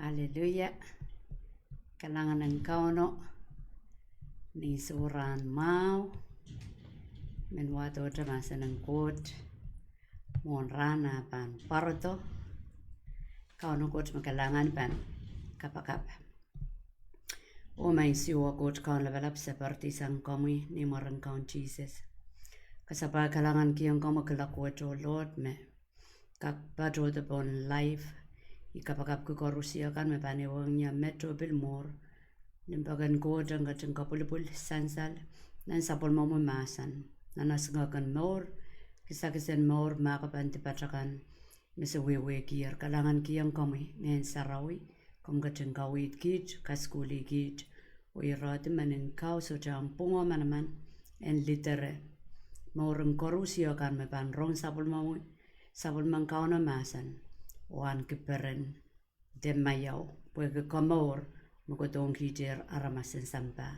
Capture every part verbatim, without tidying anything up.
Aleluia. Kalahngan en Kauno, ni sohrahn mwahu, men wahdohte mahsen en Koht mwohn rahn ah pahn pwarodo. Kauno Koht me kalahngan pahn kapakap. Oh maing Siohwa Koht Kaun lapalap, se poaridi sang komwi ni mwaren Kaun Sises. Kasapahl kalahngankihong komwi kuloak wet, oh Lord, me kak patohdo pohn live. I kapakapki koarusie kan me pahn ehuong ie met oh pil mwuhr. Limpoak en Koht en ketin kapwilipwil sansal nan sapwellimomwi mahsen, nan esingek en mour, kisakis en mour, ma ke pahn dipat akan me se wehwehkier. Kalahngankihong komwi Ngehn Sarawi, komw ketin kaweid kiht, kasukuhlih kiht, oh irehdi meninkau sohte ahmw pwung oh manaman en lidere mouren koarusie kan me pahn rong sapwellimomwi, sapwellimen Kauno mahsen, oh ahneki peren de maiau, pwehki komour me kohdohng kihdier aramas en sampah.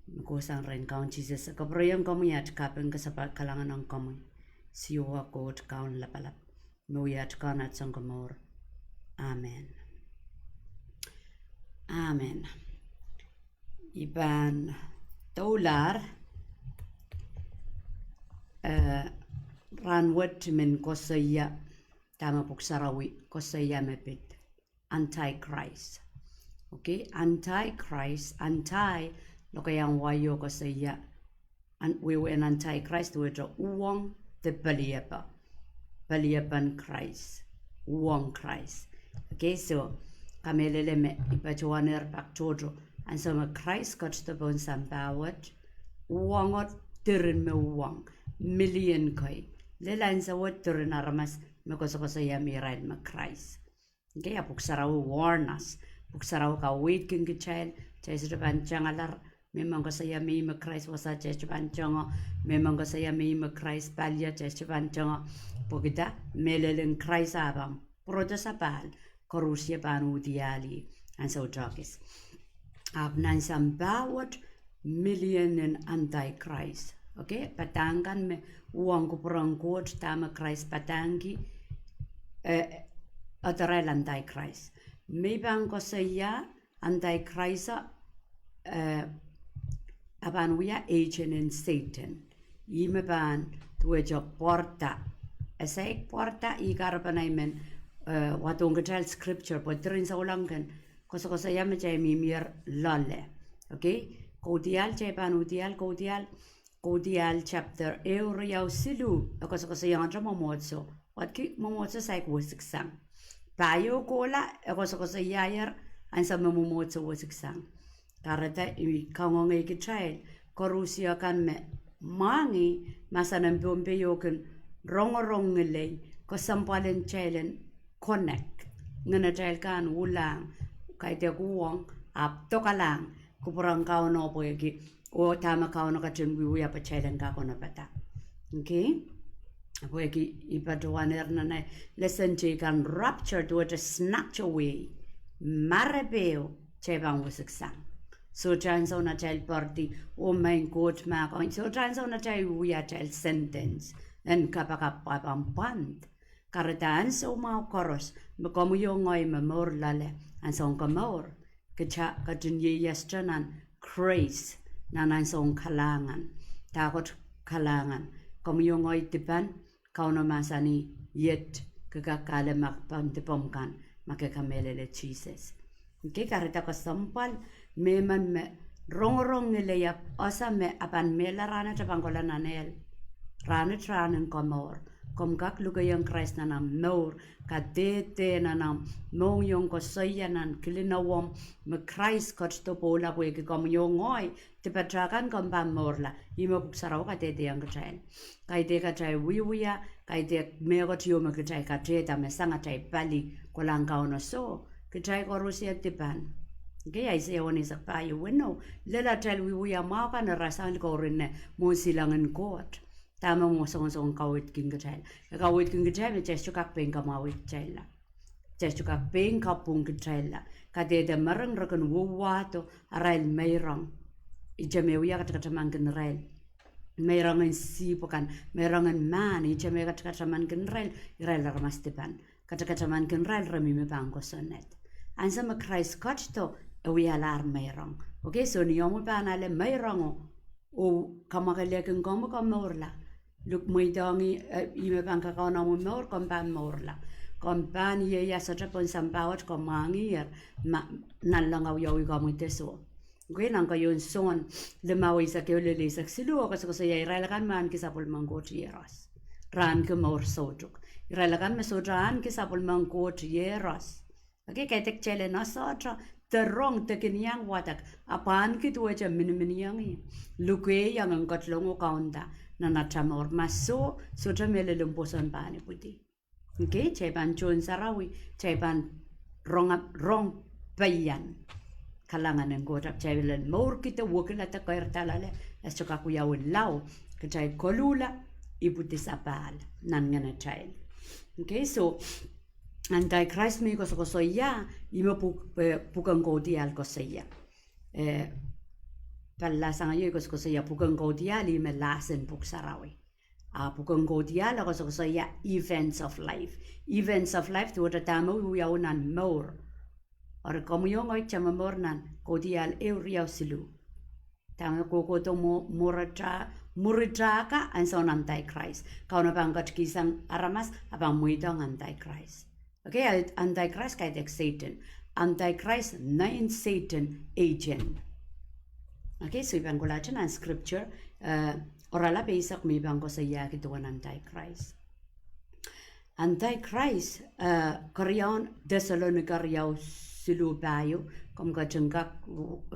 Me kohsang rehn Kaun Sises, e kapwurehiong komwi at kaping, kasapahl kalahngan ong komwi, Siohwa Koht Kaun lapalap, me wia at Kaun, at Sounkomour. Amen. Amen. I pahn doulahr, eh, rahnwet men koasoia dahme Pwuhk Sarawi koasoia me pid Antichrist. Okay, Antichrist, anti, lokaiahn wai oh koasoia, wehwehn Antichrist duwehte uhwong de peliepe, peliepen Krais, uhwong Krais. Okay, so kamehlele me I patohwanehr pak tohto, ansou me Krais ketido pohn sampah wet, uhwongo diren me uhwong, million kei, lel ansou wet diren aramas me koasokoasoia me irail me Krais. Okay, a Pwuhk Sarawi warn us. Pwuhk Sarawi kaweidki kitail, kitail sohte pahn tangalar, me men koasoia me ih me Krais wasa, kitail sohte pahn tango, me men koasoia me ih me Krais palio, kitail sohte pahn tango. Pwehki dah? Mehlel en Krais ah pahn pwurodo sapahl, koarusie pahn uhdiahl ih ansou tohkis. Ahpw nan sampah wet, million en Antichrist. Okay, padahk kan me uhwong kupwuren Koht, dahme Krais padahngki, eh, odarail Antichrist. Me I pahn koasoia Antichrist, eh, a pahn wia agent en Sehdan. Ih me pahn duwehte pwarada. Ese pwarada, ih kahrepen ahi men, eh, wahdohng kitail scripture, pwe diren souleng kin koasokoasoia me kitail mihmier loale. Okay? Kaudiahl kitail pahn uhdiahl, Kaudiahl, Kaudiahl chapter ehu, riau, siluh, e koasokoasoiahngete mwomwohdiso. Wadki mwomwohdiso saik wesiksang. Pahieu kohla, e koasokoasoiaier ansou me mwomwohdiso wesiksang. Kahrehda I kangoange kitail, koarusie kan me mwahngih mahsen en Pohnpei oh kin rongorong ngilei, kesempwal en kitail en connect, ngenatail kan ulahng, kaidehk uhwong, ahpw dokalahng kupwuren Kauno pwehki, oh dahme Kauno ketin wiewia pwe kitail en kak onopada. Okay? Pwehki I patohwanehr nan ahi lesson teikan, rapture duwehte snatch away, marepeho kitail pahn wesiksang. Sohte ansou en atail poaridi, oh maing Koht mahkohng, sohte ansou en atail wia atail sentence en kapakap pahn pwand. Kahrehda ansou mwahu koaros me komwi oh ngehi me mour loale, ansoun komour, kitail ketin ieias nan Krais nan ansoun kalahngan. Dahkot kalahngan? Komwi oh ngehi dipan, Kauno mahsanih, iet ke kak ale ma pahn dipomw kan, ma ke kamehlele Sises. Okay, kahrehda kesempwal, mehmen me rongorong ngilei ahpw ese me a pahn mehla rahnwet, a pahn kohla nan ehl. Rahnwet rahn en komour. Komw kak lukehiong Krais nan omw mour, kadehde nan omw mohngiong, koasoia nan kilin omw me Krais ketido pwoula pwehki komwi oh ngehi, dipatail kan komw pahn mourla. Ih me Pwuhk Sarawi kadehdehiong kitail. Kaidehk atail wiewia, kaidehk mehkot ieu me kitail kadehde me sang atail pali kolahng Kauno, soh, kitail koarusie dipan. Okay, Aiseia weneisek pahieu, weneu, lel atail wiewia mwahu kan e rasehng likourin ne mwohn silangin Koht. Dahme mwosongosong kaweidkin kitail? E kaweidkin kitail me kitail sohte kak pein kamwahwih kitailla. Kitail sohte kak pein kapwung kitailla. Kadehde mering re kin wauwahdo arail meirong. Ihte me wia katakatamankin irail. Meirongen sihpw akan, meirongen mahn, ihte me katakatamankin irail, irail aramas dipan. Katakatamankin irail re mihmi pahn kosonned. Ansou me Krais ketido, e wialahr meirong. Okay, so ni omw pahn ale meirongo, oh kamwakelehkin komwi komourla, luk mweidohng, eh, ihme pahn kakaun omw mour, komw pahn mourla. Komw pahn ieias sohte pohn sampah wet komw mwahngih, ma, nanleng wiawi komwi de soh. Okay, nan keieun Sohn limau eisek ehu lel eisek siluh, e koasokoasoia irail akan me ahneki sapwellimen Koht Iehros, re ahneki mour soutuk. Irail akan me sohte ahneki sapwellimen Koht Iehros. Okay, kaidehk kitail en asohte, de rong, de kin iang wadek, ahpw ahneki duwehte miniminiong ih, lukehiong en ketilong oh kaunda nan atail mour. Ma soh, sohte mehlel en pwoson pahn ipwidi. Okay, kitail pahn tohn sarawi, kitail pahn rong, rong peian kalahngan en Koht, ahpw kitail en mourki de wekila de keirda loale, e sohte kak wiawi lao kitail koluhla ipwidi sapahl nan ngenatail. Okay, so Antichrist me I koasokoasoia, ihme pwuk, eh, pwuken Kaudiahl koasoia. Eh, pali lahsang aio I koasokoasoia pwuken Kaudiahl, ihme lahsen pwuhk sarawi. A pwuken Kaudiahl e koasokoasoia events of life. Events of life, duwehte dahme wiawi nan mour. Eri komwi oh ngehi kitail momour nan Kaudiahl ehu riau siluh. Dahme kohkohdo mwo-, mwurita-, mwurita ka ansoun Antichrist. Kauno pahn ketikihsang aramas, a pahn mweidohng Antichrist. Okay, Antichrist kaidehk Sehdan. Antichrist nein Sehdan agent. Okay, so I pahn kohla nan scripture, eh, Oaralap eisek me I pahn koasoiahki duwen Antichrist. Antichrist, eh, keriaun Tesalonika riau siluh pahieu, komw ketin kak,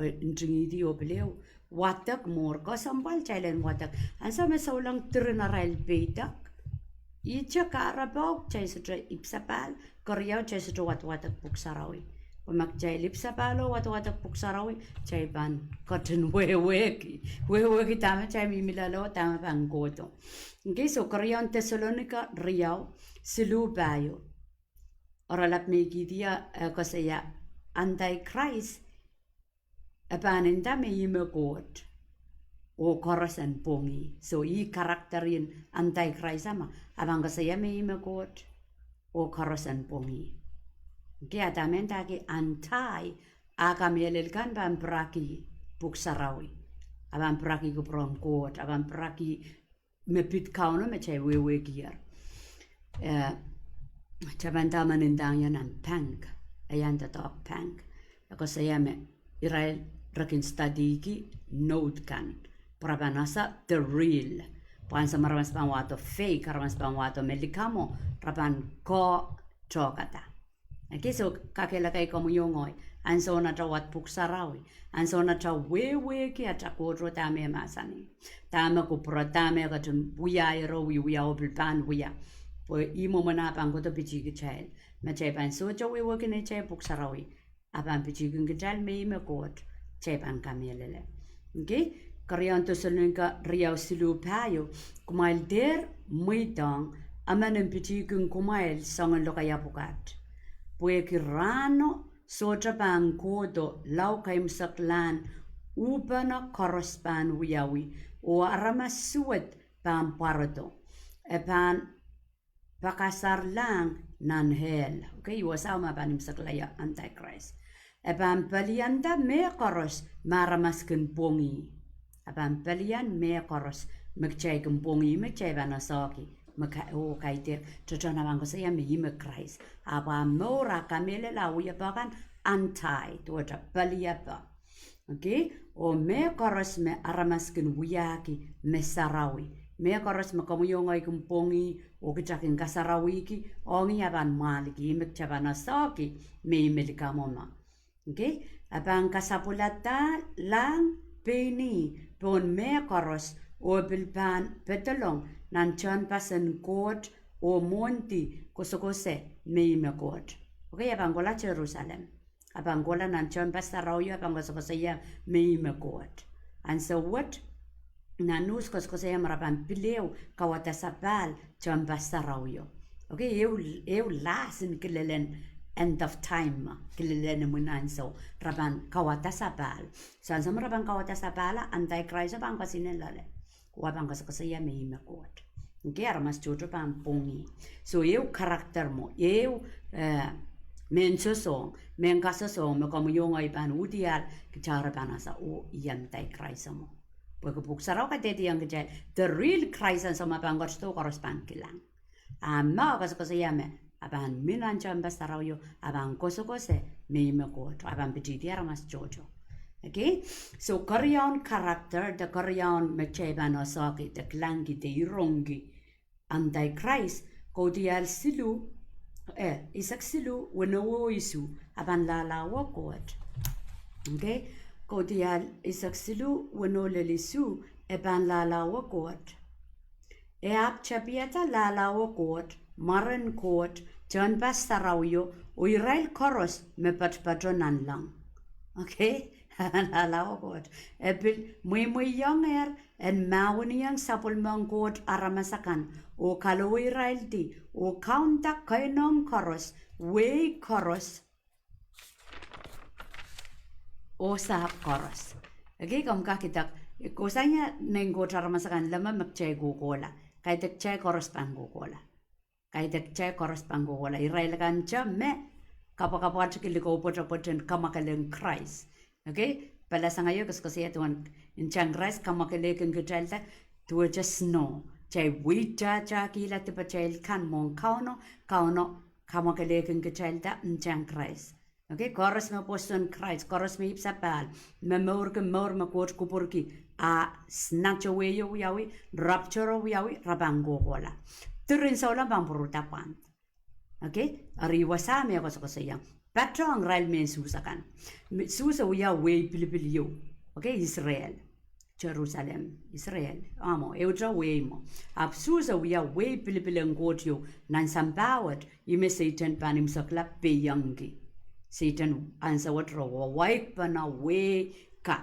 eh, ntingihdi oh pil ehu, wadek mour kesempwal kitail en wadek. Ansou me souleng diren arail peidek, ihte kahrepe kitail sohte ipwsapahl, keriau kitail sohte wadawadek pwuhk sarawi. Pwe ma kitail ipwsapahl oh wadawadek pwuhk sarawi, kitail pahn ketin wehwehki. Wehwehki dahme kitail mihmi loale, dahme pahn kohdo. Okay, so keriaun Tesalonika riau siluh pahieu, Oaralap me I kihdi, eh, koasoia Antichrist e pahn nda me ih me Koht, oh koaros en pwongih. So ih character en Antichrist ma, a pahn koasoia me ih me Koht, oh koaros en pwongih. Okay, a dahme ndahki anti, a kamehlel kan pahn piraki pwuhk sarawi. A pahn piraki kupwuren Koht, a pahn piraki me pid Kauno me kitail wehwehkier. Eh, kitail pahn nda me ndahng ie nan bank, e iang doadoahk bank. E koasoia me irail re kin studyki note kan, pwe re pahn ese the real. Pwe ansou me aramas pahn wahdo fake, aramas pahn wahdo me likamwo, re pahn koh tohkada. Okay, so kakehlaka komwi oh ngehi, ansoun atail wad pwuhk sarawi, ansoun atail wehwehki atail Koht oh dahme e mahsanih, dahme kupwure, dahme e ketin wiahier oh wiewia oh pil pahn wia. Pwe ih mwomwen a pahn kohdo pitih kitail. Ma kitail pahn sohte wehwehki neitail pwuhk sarawi, a pahn pitihkin kitail me ih me Koht, kitail pahn kamehlele. Okay, keriaun Tesalonika riau siluh pahieu, kumwail dehr mweidohng emen en pitihkin kumwail soangen lokaia pwukat. Pwehki rahno sohte pahn kohdo lao kaimwseklahn uhpene koaros pahn wiawi, oh aramas suwed pahn pwarodo. E pahn pakasarlahng nan hell. Okay, I wasa ma pahn imwseklahng Antichrist. E pahn pelianda mehkoaros me aramas kin pwongih. A pahn pelian mehkoaros me kitail kin pwongih, me kitail pahn esehki, me ka-, oh kaidehk, tohtohn a pahn koasoia me ih me Krais. Ahpw a mour, a kamehlele, a wia pahkan anti, duwehte peliape. Okay, oh mehkoaros me aramas kin wiahki me sarawi, mehkoaros me komwi oh ngehi kin pwongih, oh kitail kin kasarawihki, ong ih a pahn mwahliki, ih me kitail pahn esehki me ih me likamwo ma. Okay, a pahn kasapwiladalahng pein ih pohn mehkoaros, oh pil pahn pedolong nan tehnpasen Koht, oh mwohndi koasokoasoia me ih me Koht. Okay, a pahn kohla Serusalem. A pahn kohla nan tehnpas sarawio, a pahn koasokoasoia me ih me Koht. Ansou wet, nan nuhs koasokoasoia me re pahn pil ehu kauwada sapahl tehnpas sarawio. Okay, ehu, ehu lahsen kilelen end of time, kilelen imwin ansou, re pahn kauwada sapahl. So ansou me re pahn kauwada sapahl, Antichrist pahn kesihnen loale, oh a pahn koasokoasoia me ih me Koht. Okay, aramas tohto pahn pwongih. So ehu character mwo, ehu, eh, mehn sosohng, mehn kasosohng me komwi oh ngehi pahn udiahl, kitail re pahn ese oh ih Antichrist mwo. Pwehki Pwuhk Sarawi kadehdehiong kitail, the real Christ ansou me pahn ketido koaros pahn kilang. A me e koasokoasoia me, a pahn mi nan tehnpas sarawio, a pahn koasokoasoia me ih me Koht, a pahn pitihdi aramas tohto. Okay? So, keriaun character, de keriaun me kitail pahn esehki, de kilangki, de irongki Antichrist, Kaudiahl siluh, eh, eisek siluh, weneu oh isuh, a pahn lahlahwe Koht. Okay? Kaudiahl eisek siluh, weneu lel isuh, e pahn lahlahwe Koht. E ahpw tapihada lahlahwe Koht, mwaren Koht, tehnpas sarawio, oh irail koaros me poatopoato nanleng. Okay? Lahlahwe Koht. E pil mweimweiengehr en mahweniong sapwellimen Koht aramas akan, oh kalowe iraildi, oh kaunda keinek koaros, wehi koaros, oh sahpw koaros. Okay, komw kak idek, kosonned nein Koht aramas akan leme me kitail kohkohla. Kaidehk kitail koaros pahn kohkohla. Kaidehk kitail koaros pahn kohkohla. Irail akan te me kapwakapwatiki likou pwetepwet en kamwakelehng Krais. Okay? Pahla sang aio koasokoasoia duwen ntahn Krais kamwakelehkin kitailda duwehte snow. Kitail weitahtakihla dipatail kan mwohn Kauno, Kauno kamwakelehkin kitailda ntahn Krais. Okay, koaros me pwoson Krais, koaros me ipwsapahl, me mourki mour me Koht kupwurki, a snatch away o wiawi, rapture o wiawi, re pahn kohkohla. Diren souleng pahn pwuroda pwand. Okay, eri wasa me e koasokoasoia, patohng irail mehn Suhs akan. Me, Suhs e wia wehi pilipil ieu. Okay, Israel. Jerusalem, Israel, ah mwo, ehute wehi mwo. Ahpw Suhs e wia wehi pilipil en Koht ieu, nan sampah wet, ih me Sehdan pahn imwisekla peiengki. Sehdan ansou wet re wawaikpene wehi ka,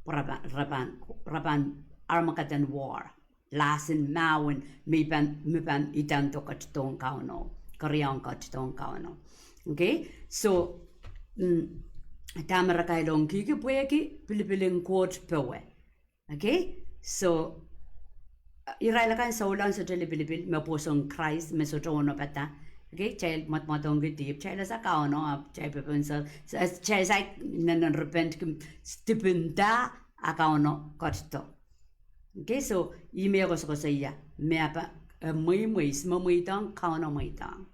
re pahn, re pahn, re pahn Armageddon war. Lahsen mahwen me pahn, me pahn idando ketidohn Kauno, keriaun ketidohn Kauno. Okay, so, mm, dahme re kailongkihki pwehki pilipil en Koht powe. Okay, so, irail akan souleng sohte lipilipil me pwoson Krais me sohte onopada. Okay, kitail mwadmwadongki dihp, kitail ese Kauno, ahpw kitail pepen se, se, kitail saik nennenrepentki, dipinda a Kauno ketido. Okay, so, ih me e koasokoasoia, me e pahn, eh, mweimwei, ihs me mweidohng? Kauno mweidohg.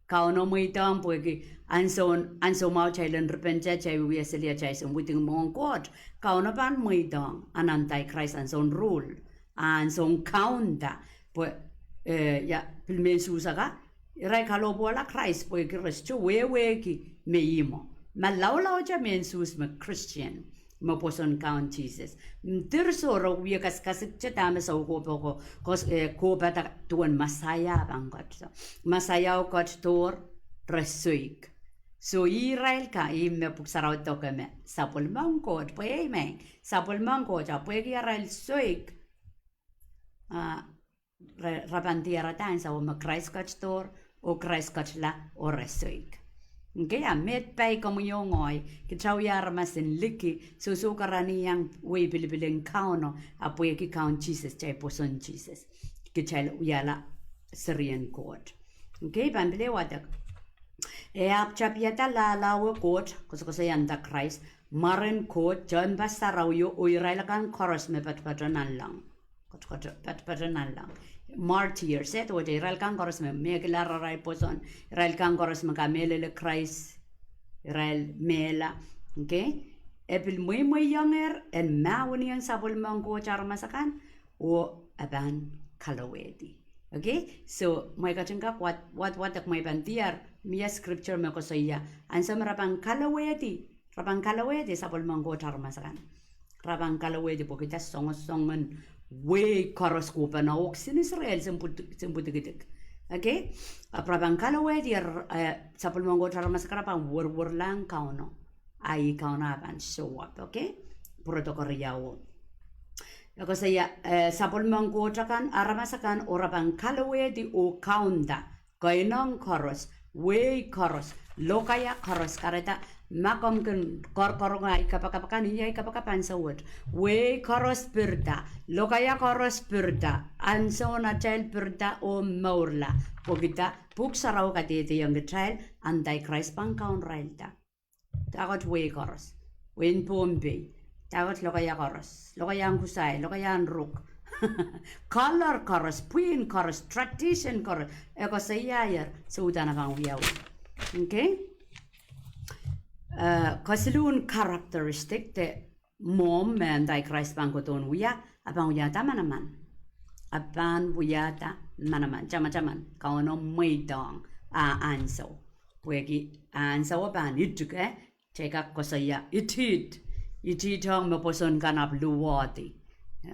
Kauno mweidohng pwehki ansoun, ansou mwahu kitail en repent, kitail wia seli, kitail sohte wihdi mwohn Koht, Kauno pahn mweidohng, a Antichrist ansoun rule, ansoun kaunda, pwe, eh, ia, pil mehn Suhs akan, irail kalohpwuwehla Krais pwehki re sohte wehwehki me ih mwo. Ma laulaudete mehn Suhs me Christian, me pwoson Kaun Sises, mm, dir soh re wie kasikasik te dahme soukohp ko, kos, eh, kohpada duwen Mesaia pahn ketido. Mesaia o ketidohr, re soik. So irail ka, ih me Pwuhk Sarawi doke me sapwellimen Koht, pwe, amen. Sapwellimen Koht, a pwehki arail soik, ah, re, re pahn diarada ansou me Krais ketidohr, oh Krais ketila, oh re soik. Okay, a met pai komwi oh ngehi, kitail wia aramas en liki, sohso karanih iang wehi pilipil en Kauno, a pwehki Kaun Sises, kitail pwoson Sises. Kitail wiahla serien Koht. Okay, pahn pil wadek. E ahpw tapihada lahlahwe Koht, koasokoasoia Antichrist, mwaren Koht, tehnpas sarawio, oh irail akan koaros me poatopoato nanleng. Kot, kot, poatopoato nanleng. Martyrs, eh, duwehte irail kan koaros me mehkihla arail pwoson, irail kan koaros me kamehlele Krais, irail mehla, okay? E pil mweimweiongehr en mahweniong sapwellimen Koht aramas akan, oh e pahn kalowehdi. Okay? So, mwein ketin kak wad, wad, wadek mwein pahn diar, mie scripture me koasoia, ansou me re pahn kalowehdi, re pahn kalowehdi sapwellimen Koht aramas akan. Re pahn kalowehdi pwehki dah? Songosongen wehi koaros kohpene ohk, sin Israel, sin pwud-, sin pwudikidik. Okay? Ahpw re pahn kalowehdi, eh, sapwellimen Koht aramas akan re pahn werwerlahng Kauno. A ih Kauno a pahn show up, okay? Pwurodo keriau. E koasoia, eh, sapwellimen Koht akan, aramas akan, oh re pahn kalowehdi oh kaunda keinek koaros, wehi koaros, lokaia koaros, kahrehda Ma komw kin koaroakoarohng ahi kapakap kan, ih ahi kapakap ansou wet. Wehi koaros pirida, lokaia koaros pirida, ansoun atail pirida oh mourla. Pwehki dah? Pwuhk Sarawi kadehdehiong kitail, Antichrist pahn kaun irailda. Dahkot wehi koaros? Wehin Pohnpei. Dahkot lokaia koaros? Lokaiahn kusaih, lokaiahn ruk. Color koaros, pwihn koaros, tradition koaros. E koasoiaier, se uhdahn e pahn wiawi. Okay? Eh, kesiluhn characteristic de mwohmw me Antichrist pahn kohdohn wia, e pahn wiahda manaman. E pahn wiahda manaman. Tamataman, Kauno mweidohng ah ansou. Pwehki ansou e pahn itik, eh? Kitail kak koasoia itit. Ititohng me pwoson kan ahpw luwehdi.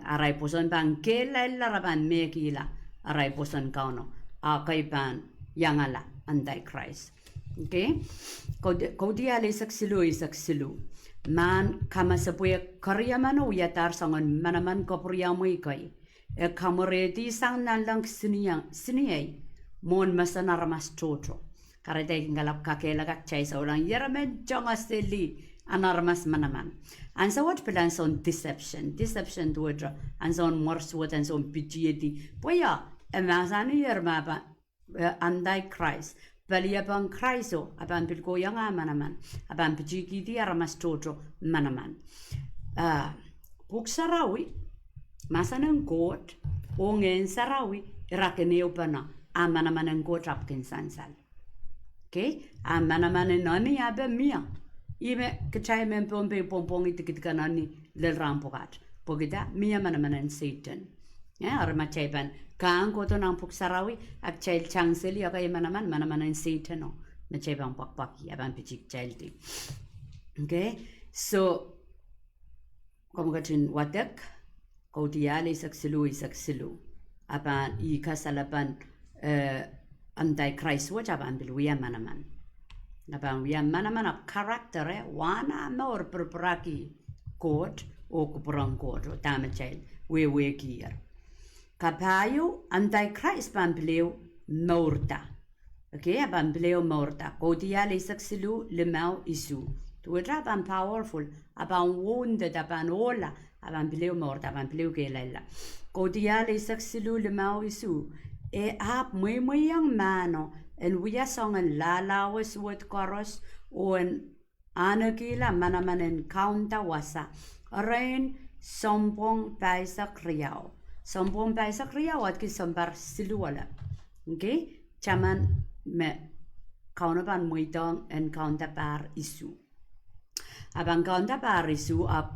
Arail pwoson pahn kehlailla, re pahn mehkihla arail pwoson Kauno. Ah kei pahn iangala Antichrist. Okay? Kau-, Kaudiahl eisek siluh, eisek siluh. Mahn kamasepwehk keriamano wiadahr soangen manaman kapwuriamwei kei. E kamwerehdi sang nanleng sinieng, siniei, mwohn mesen aramas tohto. Kahrehda I kin kalap kakehlaka kitail souleng, ieremen tongeseli en aramas manaman. Ansou wet pil ansoun deception. Deception duwehte ansoun mwersuwed, ansoun pitihedi. Pwe ia, e mahsanier me pa- eh, Antichrist, palien Kraiso, e pahn pil kohiong ah manaman, e pahn pitihkihdi aramas tohto manaman. Ah, Pwuhk Sarawi, mahsen en Koht, oh Ngehn Sarawi, ira kin ehupene ah manaman en Koht ahpw kin sansal. Okay? Ah manaman en eni ape mie. Ihme kitail mehn Pohnpei pwongpwongih dikedik en eni lel rahn pwukat. Pwehki dah? Mie manaman en Sehdan. Eh, eri ma kitail pahn kang kohdo nan Pwuhk Sarawi, a kitail tangseli ekei manaman, manaman en Sehdano me kitail pahn pwakpwakih, e pahn pitih kitaildi. Okay? So, komw ketin wadek, Kaudiahl eisek siluh, eisek siluh. A pahn ih kasalepen, eh, Antichrist wet a pahn pil wia manaman. A pahn wia manaman ahpw character, eh, wahn ah mour pirpiraki Koht, oh kupwuren Koht, oh dahme kitail wehwehkier. Kapahieu, Antichrist pahn pil ehu mourda. Okay, a pahn pil ehu mourda. Kaudiahl eisek siluh, limau, isuh. Duwehte a pahn powerful, a pahn wounded, a pahn ohla, a pahn pil ehu mourda, a pahn pil ehu kehlailla. Kaudiahl eisek siluh, limau, isuh. E ahpw mweimweiong mahno en wia soangen lahlahwe suwed koaros, oh en ahnekihla manaman en kaunda wasa, erein sounpwong pahisek riau. Sounpwong pahisek riau wadki sounpar siluh alap. Okay? Taman me Kauno pahn mweidohng en kaunda pahr isuh. A pahn kaunda pahr isuh, ahpw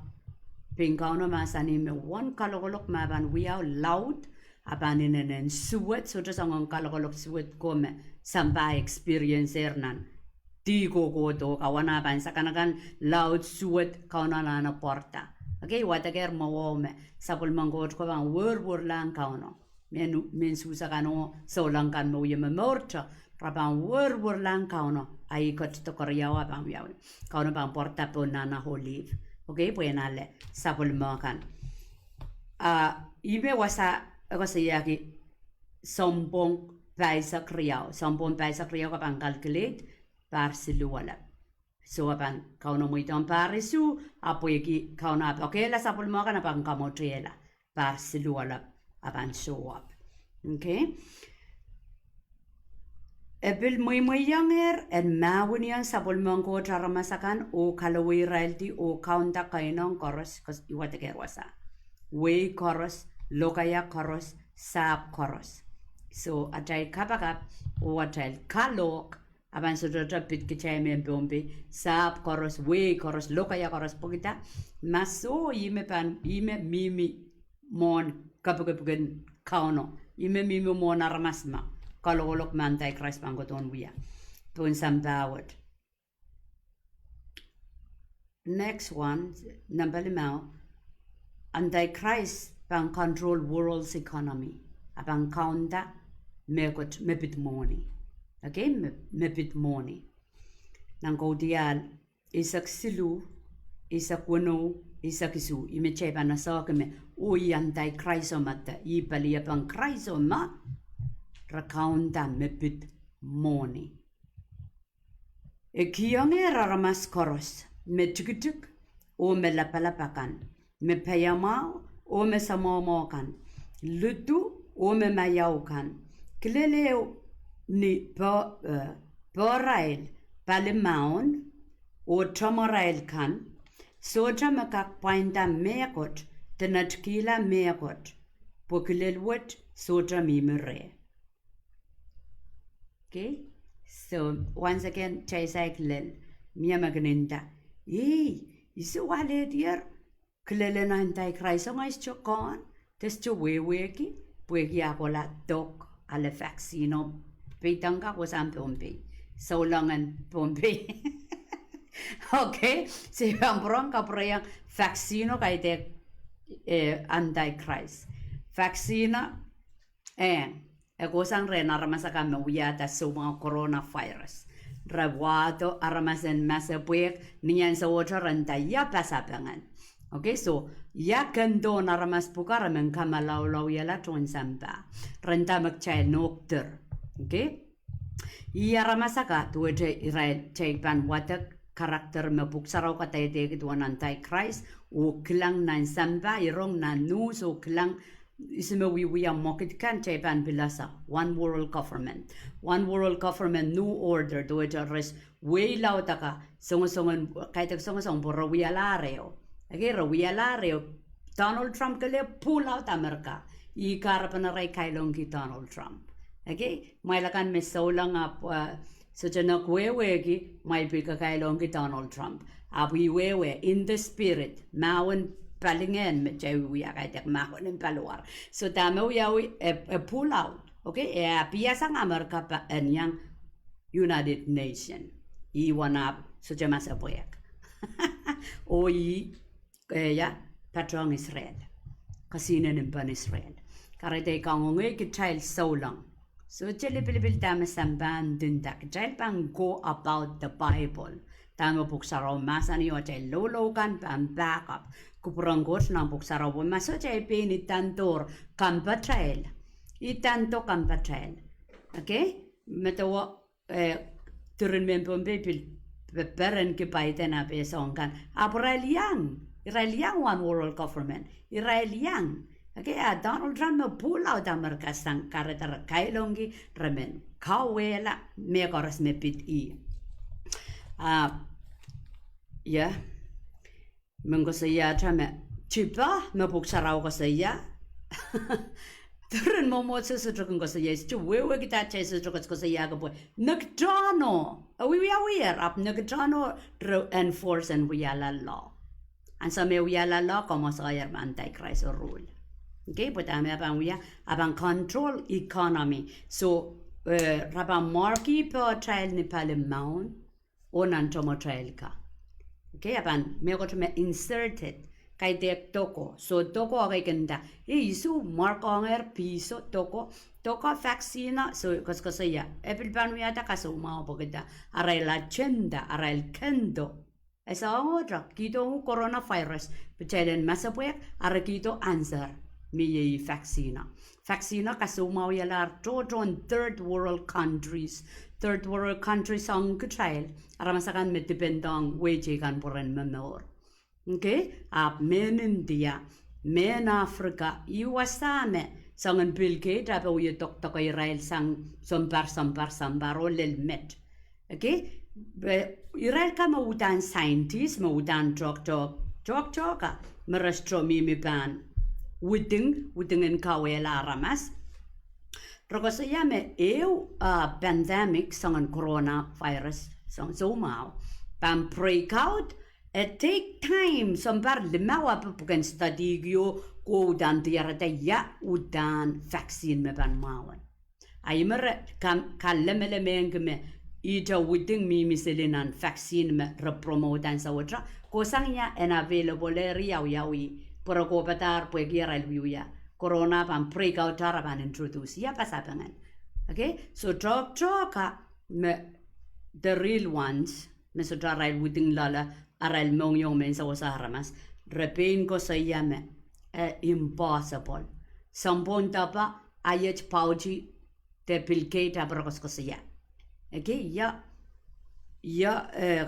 pein Kauno mahsanih me uwen kalokolok me pahn wiawi laud, a pahn inenen suwed, sohte soangen kalokolok suwed ko me sampah experience-er nan dih kohkohdo, kawana pahn sakanakan laud suwed Kauno anahne pwarada. Okay, wadekehr mwowe me sapwellimen Koht ko pahn werwerlahng Kauno. Mehn, mehn Suhs akan oh souleng kan me wie momourte, re pahn werwerlahng Kauno, a ih ketido keriau a pahn wiawi. Kauno pahn pwarada pohn nahna Olive. Okay, pwehn ale sapwellime kan. A, ihme wasa, e koasoiahki sounpwong pahisek riau. Sounpwong pahisek riau ke pahn calculate, pahr siluh alap. So a pahn Kauno mweidohng pahr isuh, a pwehki Kauno a pahn okehla sapwellime kan a pahn kamwotehla. Pahr siluh alap, a pahn sohwap. Okay? E pil mweimweiongehr en mahweniong sapwellimen Koht aramas akan oh kaloweiraildi oh kaunda keinon koaros, koaros, I wadekehr wasa. Wehi koaros, lokaia koaros, sahpw koaros. So, atail kapakap oh atail kalohk, a pahn sohte pid kitail mehn Pohnpei, sahpw koaros, wehi koaros, lokaia koaros, pwehki dah? Ma soh, ihme pahn, ihme mihmi mwohn kapikipik en Kauno. Ihme mihmi mwohn aramas me kalokolok me Antichrist pahn kohdohn wia pohn sampah wet. Next one, namba limau, Antichrist pahn control world's economy. A pahn kaunda mehkot, mepid mwohni. Okay, me, mepid mwohni. Nan Kaudiahl eisek siluh, eisek weneu, eisek isuh, ihme kitail pahn esehki me, oh ih Antichrist me de, ih palien Krais me, re kaunda mepid mwohni. E kihongehr aramas koaros, me tikitik oh me lapalap akan, me paiamwahu oh me samwohmwoh kan, lidu oh me maiau kan, kilel ehu ni poh, eh, pohrail, palimaun, oh tomwarail kan, sohte me kak pwainda mehkot, de netikihla mehkot, pwe kilel wet sohte mihmi reh. Okay? So, once again, taisai kilel, mie me kin nda, ei, I sohte alehdier kilel en Antichrist, oh ngehi sohte kohn, de sohte wehwehki, pwehki e kohla dok, ale vaccine o, peidek kak wasahn Pohnpei, souleng en Pohnpei. Okay, se pahn pwurehng kapwureiong vaccine o kaidehk, eh, Antichrist. Vaccine o, eh, e kohsang rehn aramas akan me wiahda soumwahu coronavirus. Re wahdo aramas en masepwehk, ni ansou wet re nda ia pasapeng en. Okay, so, ia kendohn aramas pwukat re men kamalaulawihala tohn sampah. Re nda me kitail nohkder. Okay? Ih aramas akan duwehte irail, kitail pahn wadek character me Pwuhk Sarawi kadehdehki duwen Antichrist, oh kilang nan sampah, rong nan news, oh kilang ihs me wiewia mwekid kan, kitail pahn pilada one world government. One world government, new order, duwehte re wehi laud akan, songosong en, kaidehk songosong pwe re wialahr ehu. Okay, re wialahr ehu. Donald Trump kelehpw pull out Amerika. Ih kahrepen arail kailongki Donald Trump. Okay, kumwail akan me souleng ahpw, eh, sohte nohk wehwehki, kumwail pil kakailongki Donald Trump. Ahpw ih wehwe, in the spirit, mahwen palingehn me kitail wiewia kaidehk mahwen en paliwar. So dahme wiawi, e, e pull out. Okay, e ahpw iasang Amerika pahn iang United Nation. Ih wen ahpw sohte masepwehk. Oh ih, eh, ia, patohng Israel. Kesihnen impen Israel. Kahrehda I kangoangei kitail souleng. Sohte lipilipil dahme sampah ndinda, kitail pahn go about the Bible. Dahme Pwuhk Sarawi mahsanih oh atail loulou kan pahn back up. Kupwuren Koht nan Pwuhk Sarawi, ma sohte pein idandohr kampatail. Idando kampatail. Okay? Medewe, eh, diren mehn Pohnpei pil pe-, perenki Biden ahpw e soang kan. Ahpw irail iang, irail iang one world government. Irail iang. Okay, a Donald Trump me pull out Amerika sang kahrehda re kailongki, re men kauwehla mehkoaros me pid ih. Ah, ia. Men koasoiahte me, tipe me Pwuhk Sarawi koasoia. Diren mwomwohdiso sohte kin koasoia, sohte wehwehkida kitail sohte koasokoasoiahki pwe nektano. E wiewiawier, ahpw nektano re enforce en wiahla law. Ansou me wiahla law, komw koasoier me Antichrist o rule. Okay, pwe dahme e pahn wia, e pahn control economy. So, eh, re pahn marki pohtail ni palimaun, oh nan tomwotail kan. Okay, e pahn mehkot me inserted, kaidehk doko. So doko, okay, kin nda, eh, I sohte markohngehr pihso, doko, doko vaccine o, so koasokoasoia. E pil pahn wiahda kasoumwahu pwehki dah, arail agenda, arail kendo. E soangohte, kihdo coronavirus, pwe kitail en masepwehk, a re kihdo answer, mie ih vaccine o. Vaccine o kasoumwahwialahr tohtohn third world countries. Third world countries ong kitail, aramas akan me depend ong wehi teikan pwe ren momour. Okay? Ahpw mehn India, mehn Africa, ih wasa me, soangen Bill Gates, ahpw e wie dokdok irail sang sounpar, sounpar, sounpar, oh lel met. Okay? Pwe irail ka me uhdahn scientist, me uhdahn tohktohk, tohktohk ka, me re sohte mihmi pahn widing, widingen kauwehla aramas. Re koasoia me ehu, ah, pandemic, soangen coronavirus, soangen soumwahu, pahn break out, e take time, sounpar limau ahpw pwuken study kio, ko uhdahn diarada ia uhdahn vaccine me pahn mwahwen. A ih me re ka-, kalemelemengki me ihte widing mihmi seli nan vaccine me re promote ansou wet, kohsang ia en available eri, awiawi, pwe re kohpadahr pwehki arail wiewia corona pahn break out, a re pahn introduce ia pasapeng en. Okay? So tohktohk ka me the real ones, me sohte arail widing loale, arail mohngiong me en sewese aramas, re pein koasoia me, eh, impossible. Sounpwong doadoahk, iet Fauci de Bill Gates ahpw re koasokoasoia. Okay, ia. Ia, eh,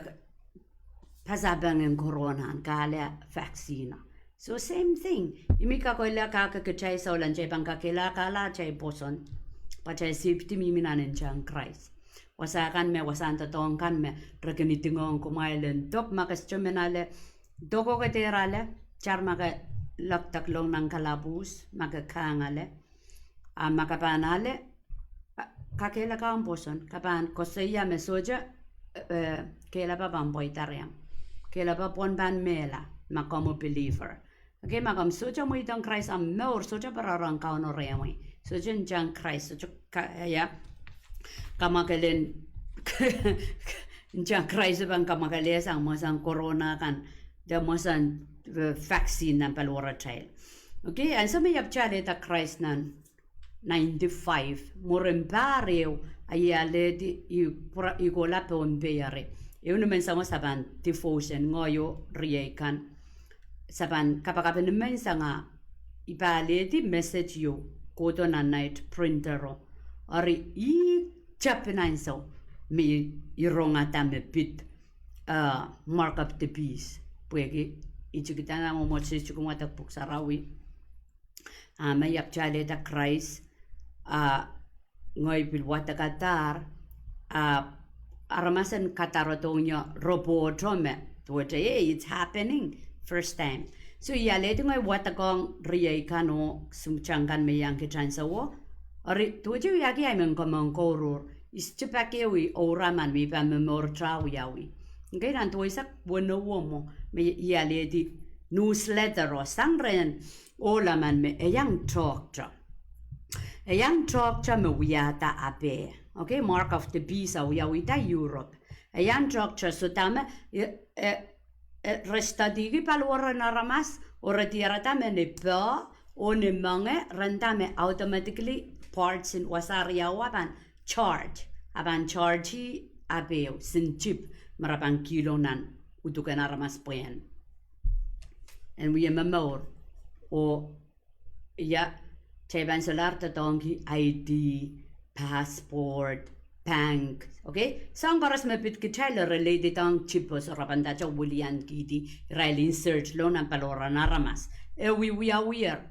pasapeng en corona, kahlap vaccine. So same thing. Ih me kakohla kak kitail souleng, kitail pahn kakehlakahla atail pwoson, pwe kitail sipwidi mihmi nan ntahn Krais. Wasa kan me, wasahn doadoahk kan me re kin idingohng kumwail en dok, ma ke sohte men ale, dok oh ke dehr ale, tar ma ke lekdekdek long nan kalapwuhs, ma ke kahng ale. A ma ke pahn ale, a, kakehlaka omw pwoson, ke pahn koasoia me sohte, eh, kehlail pahn pweida rehmw. Kehlail pahn mehla, ma komw believer. Okay, ma komw sohte mweidohng Krais omw mour, sohte pere rong Kauno rehmwi. Sohte ntahn Krais, sohte ka-, ia, kamwakelen, ntahn Krais pahn kamwakelehsang, mwomwen corona kan, de mwomwen, eh, vaccine nan paliwaratail. Okay, ansou me I ahpwtehn alehda Krais nan ninety-five, mwurin pahr ehu, a I alehdi, I kohla Pohnpei eri. Ehu nimenseng o sapan devotion, ngehi oh riei kan. Sapan kapakap en nimenseng a I pahn alehdi message ieu kohdo nan nait printer o. Eri I tepin ansou me I rongada me pid, uh, Mark of the Beast. Pwehki I tikidahng mwomwohdiso, I tikin wadek Pwuhk Sarawi. A ma I ahpwtehn alehda Krais, a ngehi pil wadekadahr, a aramas en kadarodohng ie report o me, duwehte, hey, it's happening, first time. So I alehdi ngehi wadekohng riei kan oh sounpwong kan me iang kitail ansouo. Eri duwehte I wiahki ahi men komour, I sohte pak ehu I ouraman me I pahn momourte wiawi. Okay, nan duweisek weneu mwo me I alehdi newsletter o sang rehn ohl emen me e iang tohkte. E iang tohkte me wiahda ape. Okay, Mark of the Beast a wiawihda Europe. E iang tohkte soh dahme, e, e, e, re studyki paliwar en aramas, oh re diarada me ni poh, oh ni moange, re nda me automatically parts en wasa riau a pahn charge, a pahn charge ape, sin chip, me re pahn kihlong nan uduken aramas pwehn en wie momour, oh ia, kitail pahn solahr doadoahngki I D, passport, bank, okay? Soahng koaros me pid kitail re lead down chip o, soh re pahn ndahte wiliankihdi, irail insert lohng nan paliwar en aramas. E wiwiawier.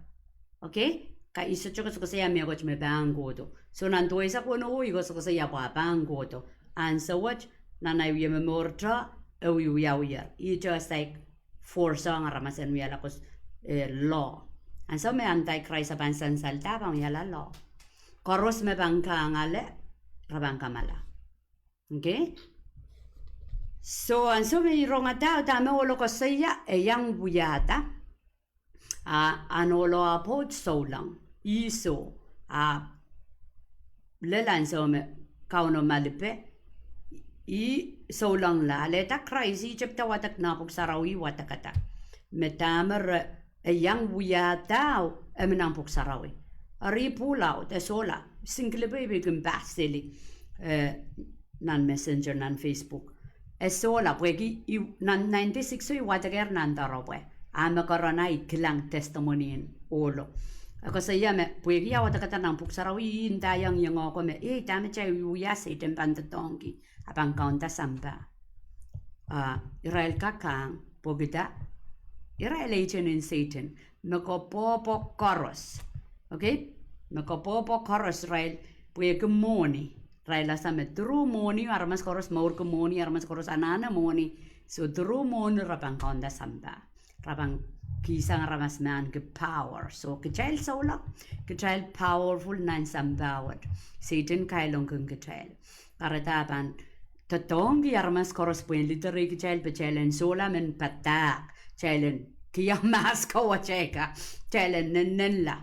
Okay? Ka I sohte koasokoasoia mehkot me pahn kohdo. Soh, nan duweisek weneu I koasokoasoia pwe pahn kohdo. Ansou wet, nan ahi wie momourte, e wiwiawier. Ihte saik force-ong aramas en wiahla koaros, eh, law. Ansou me antichrist a pahn sansalda, pahn wiahla law. Koaros me pahn kahng ale, re pahn kamala. Okay? Soh, ansou me I rongada dahme ohlo koasoia, e iang wiahda. A ahn ohlo a pwoud Souleng. Ih soh, ahpw lel ansou me Kauno malipe, ih souleng la, alehda Krais, ih tepda wadek nan Pwuhk Sarawi wadekada. Me dahme re, e iang wiahda, e mi nan Pwuhk Sarawi. Eri pull out, e sohla, singlipe I pil kin pahseli, eh, nan Messenger, nan Facebook. E sohla, pwehki I, nan ninety-six o I wadekehr nan doaropwe. A me corona I kilang testimony en ohlo. E koasoia me, pwehki a wadekada nan Pwuhk Sarawi, I ndaiong iengo ko me, ei, dahme kitail wiewia, Sehdan pahn doadoahngki, a pahn kaunda sampah. A, irail kak kahng, pwehki da, irail agent en Sehdan, me koapworopwo koaros. Okay? Me koapworopwo koaros irail, pwehki mwohni. Irail ese me through mwohni, aramas koaros mourki mwohni, aramas koaros anahne mwohni. Soh, through mwohni re pahn kaunda sampah. Re pahn kihsang aramas me ahneki power. Soh, kitail souleng, kitail powerful nan sampah wet. Sehdan kailongkin kitail. Kahrehda pahn doadoahngki aramas koaros pwehn liderei kitail, pwe kitail en sohla men padahk, kitail en kihong mask oh wehwehki, kitail en nennenla.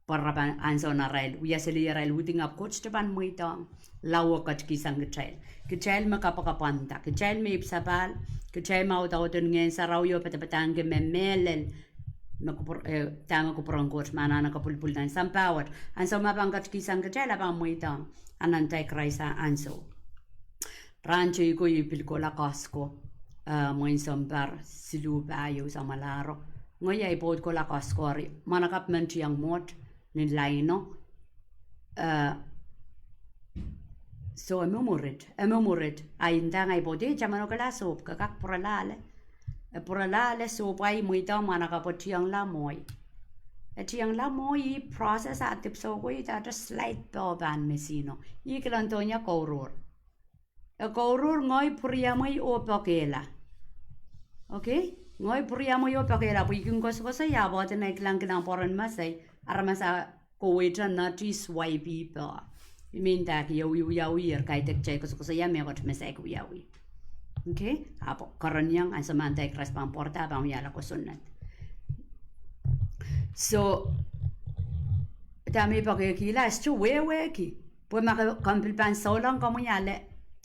Pwe re pahn ansou nan irail wia seli irail wihdi, ahpw Koht sohte pahn mweidohng. Lao e ketikihsang kitail. Kitail me kapwakapwanda, kitail me ipwsapahl, kitail me audaudin Ngehn Sarawi oh padapadahngki me mehlel, me kupwur-, eh, dahme kupwuren Koht me anahne kapwilipwil nan sampah wet. Ansou me pahn ketikihsang kitail, a pahn mweidohng. Antichrist a ansou. Rahn teiko I pil kohla Costco, eh, mwein sounpar siluh pahieu samwalahro. Ngehi ahi pwoud kohla Costco eri, mwahnakapw men tiong mwohd, ni laino, eh, So, e mwomwurit, e mwomwurit, a inda ngehi pwoud ei tamanohkala sohp, ke kak pwuralahng. E pwuralahng sohp, a I mweidohng mwahnakapwo tiengla mwohi. E tiengla mwohi, I process a dipwisou ko, I dahte slide poh pahn misihno. I kilangdohng ie kouruhr. E kouruhr, ngehi pwuriamwei oh poakehla. Okay? Ngehi pwuriamwei oh poakehla, pwe I kin koasokoasoia, pwe dene I kilang kilang pwoaren mesei, aramas a kowehte nati swaipih poh. I men dahki e wiawiher, kaidehk kitail koasokoasoia mehkot me saik wiawi. Okay? Ahpw kereniong ansou me Antichrist pahn pwarada, pahn wiahla kosonned. So, dahme I poakehkihla, e sohte wehwehki. Pwe ma ke, komw pil pahn souleng komwi ale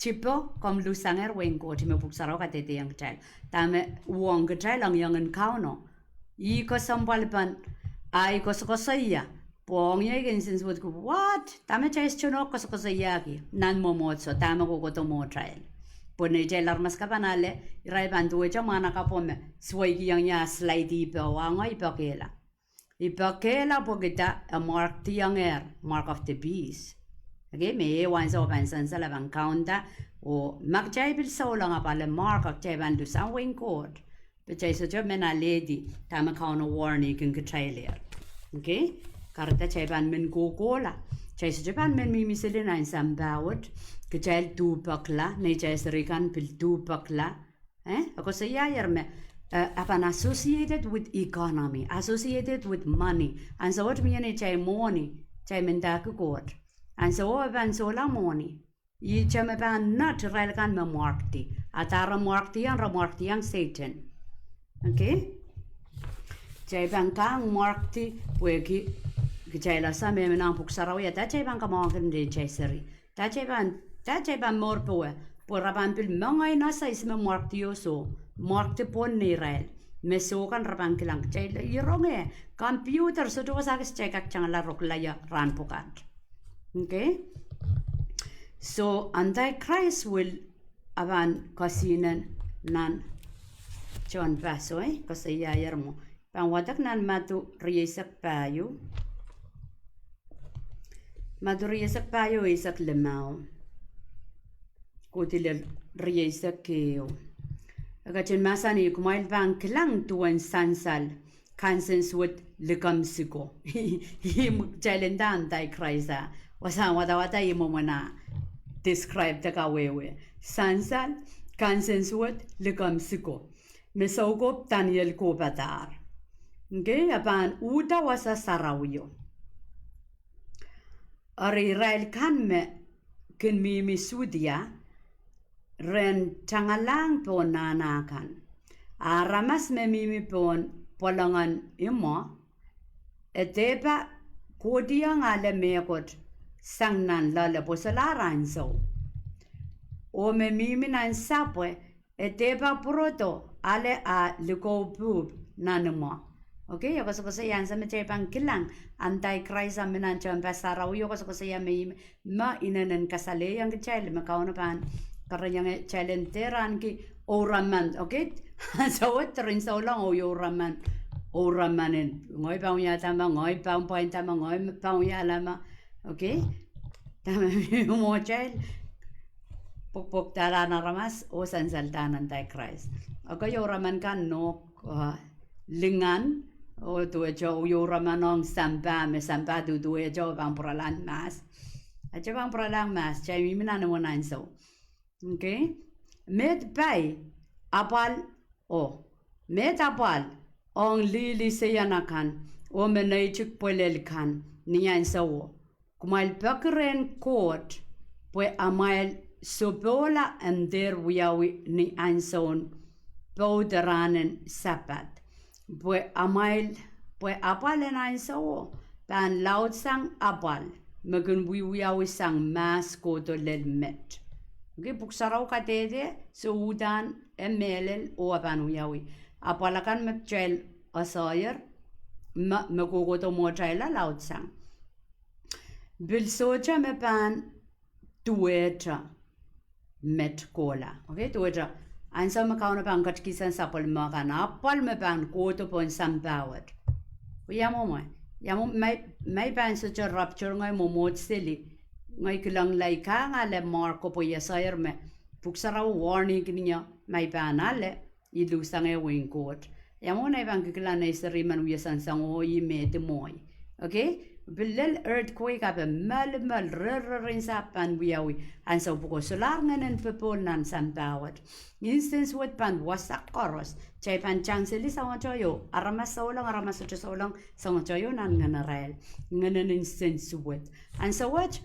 dipo, komw luhsangehr wehin Koht, me Pwuhk Sarawi kadehdehiong kitail. Dahme uhwong kitail ong iengin Kauno. Ih kesempwalpen ahi koasokoasoia. Pwe ong ie I kin sensuwedki, what? Dahme kitail sohte nohk koasokoasoiahki nan mwomwohdiso, dahme kohkohdo mwohtail. Pwe neitail aramas kan pahn ale, irail pahn duwehte mwahnakapwo me, sweikihong ie, slide poh, a ngehi poakehla. I poakehla pwehki dah, e markdihongehr, mark of the beast. Okay, me ehu ansou pahn sansal, a pahn kaunda, oh ma kitail pil souleng apwal e mark, kitail pahn luhsang wehin Koht. Pwe kitail sohte men alehdi, dahme Kauno warning kin kitailehr. Okay, kahrehda kitail pahn men kohkohla. Kitail sohte pahn men mihmi sili nan sampah wet, kitail duhpekla, neitail seri kan pil duhpekla, Eh, e koasoiahier me, eh, a pahn associated with economy, associated with money. Ansou wet mie neitail mwohni, kitail mendahki Koht. Ansou e pahn sohla mwohni. Ihte me pahn nat irail kan me markdi. A dahme re markdihong, re markdihong Sehdan. Okay? Kitail pahn kak markdi, pwehki kitail ese me mi nan Pwuhk Sarawi, a dah kitail pahn kamwahwihala neitail seri. Dah kitail pahn, dah kitail pahn mour powe, pwe re pahn pil mengei nan size me markdi oh soh, markdi pwon neirail. Me soh kan re pahn kilang, kitail ironge, computer sohte wasa kis kitail kak tangala rukla ie rahn pwukat. Okay? So, Antichrist will, a pahn kesihnen nan tohn pahsoi, koasoiahier mwo. Pahn wadek nan Madiu rieisek pahieu. Madiu rieisek pahieu, eisek limau. Kohdi lel rieisek ehu. E ketin mahsanih, kumwail pahn kilang duwen sansal, kansensuwed likamw siko. Ihmw kitail nda Antichrist a. Wasahn wadawad a ihmw mwomwen a describe de kawehwe. Sansal, kansensuwed likamw siko. Me soukohp Daniel kohpadahr. Okay, e pahn uhda wasa sarawio. Eri irail kan me kin mihmi Sudia, ren tangalahng pohn nahna kan. Aramas me mihmi pohn pwolongen imwo, e dehpa kohdiong ale mehkot sang nan loale pwe solahr ansou. Oh me mihmi nan sapwe, e dehpa pwurodo ale ah likou pwuhp nan imwo. Okay, e koasokoasoia ansou me kitail pahn kilang Antichrist a mi nan tehnpas sarawio, koasokoasoia me ihme inenen kasalehiong kitail me Kauno pahn kereniong kitail en dehr ahneki ouraman, okay? Ansou wet ren souleng oh ouraman, ouraman en, ngehi pahn wiahda me, ngehi pahn pwainda me, ngehi pahn wiahla me, okay? Dahme mwohtail, pwokpwokdahla nan aramas oh sansalda nan Antichrist. Okay, ouraman kan nohk, uh, lingan, oh duwehte ouraman ong sampah, me sampah duduwehte oh pahn pwuralahng mahs. Ahte pahn pwuralahng mahs, kitail mihmi nan imwen ansou. Okay? Meid pai, apwal, oh, meid apwal ong lihliseian akan, oh me neitik pwelel kan, ni ansowo. Kumwail peki rehn Koht, pwe amwail sopohla en dehr wiawi ni ansoun pwoud rahnen Sapad. Pwe amwail, pwe apwal en ansowo pahn laudsang apwal me kin wiewiawi sang mahs kohdo lel met. Okay, Pwuhk Sarawi kadehde, soh, uhdahn e mehlel oh e pahn wiawi. Apwal akan me kitail esehier, me, me kohkohdo mwohtail a laudsang. Pil sohte me pahn duwehte met kohla. Okay, duwehte ansou me Kauno pahn ketikihsang sapwellime kan, apwal me pahn kohdo pohn sampah wet. Pwe ia mwomwe, ia mwomwe, ma, ma I pahn sohte rapture ngehi mwomwohd seli, Ngehi kilang laik kang ale Marko pwe I eseier me Pwuhk Sarawi warning kin ie ma I pahn ale, I luhsang ehu wehin Koht. Ia mwomwen ei pahn kikilang nei seri men wie sansango ih me di mwohi. Okay? Pil lel earthquake ape melimel, rerrerin sahpw pahn wiawi. Ansou pwuko solahr ngehnen popohl nan sampah wet. Incense wet pahn wasa koaros. Kitail pahn tang seli soangoto ieu. Aramas souleng, aramas sohte souleng, soangoto ieu nan ngehn arail. Ngehnen incense wet. Ansou wet,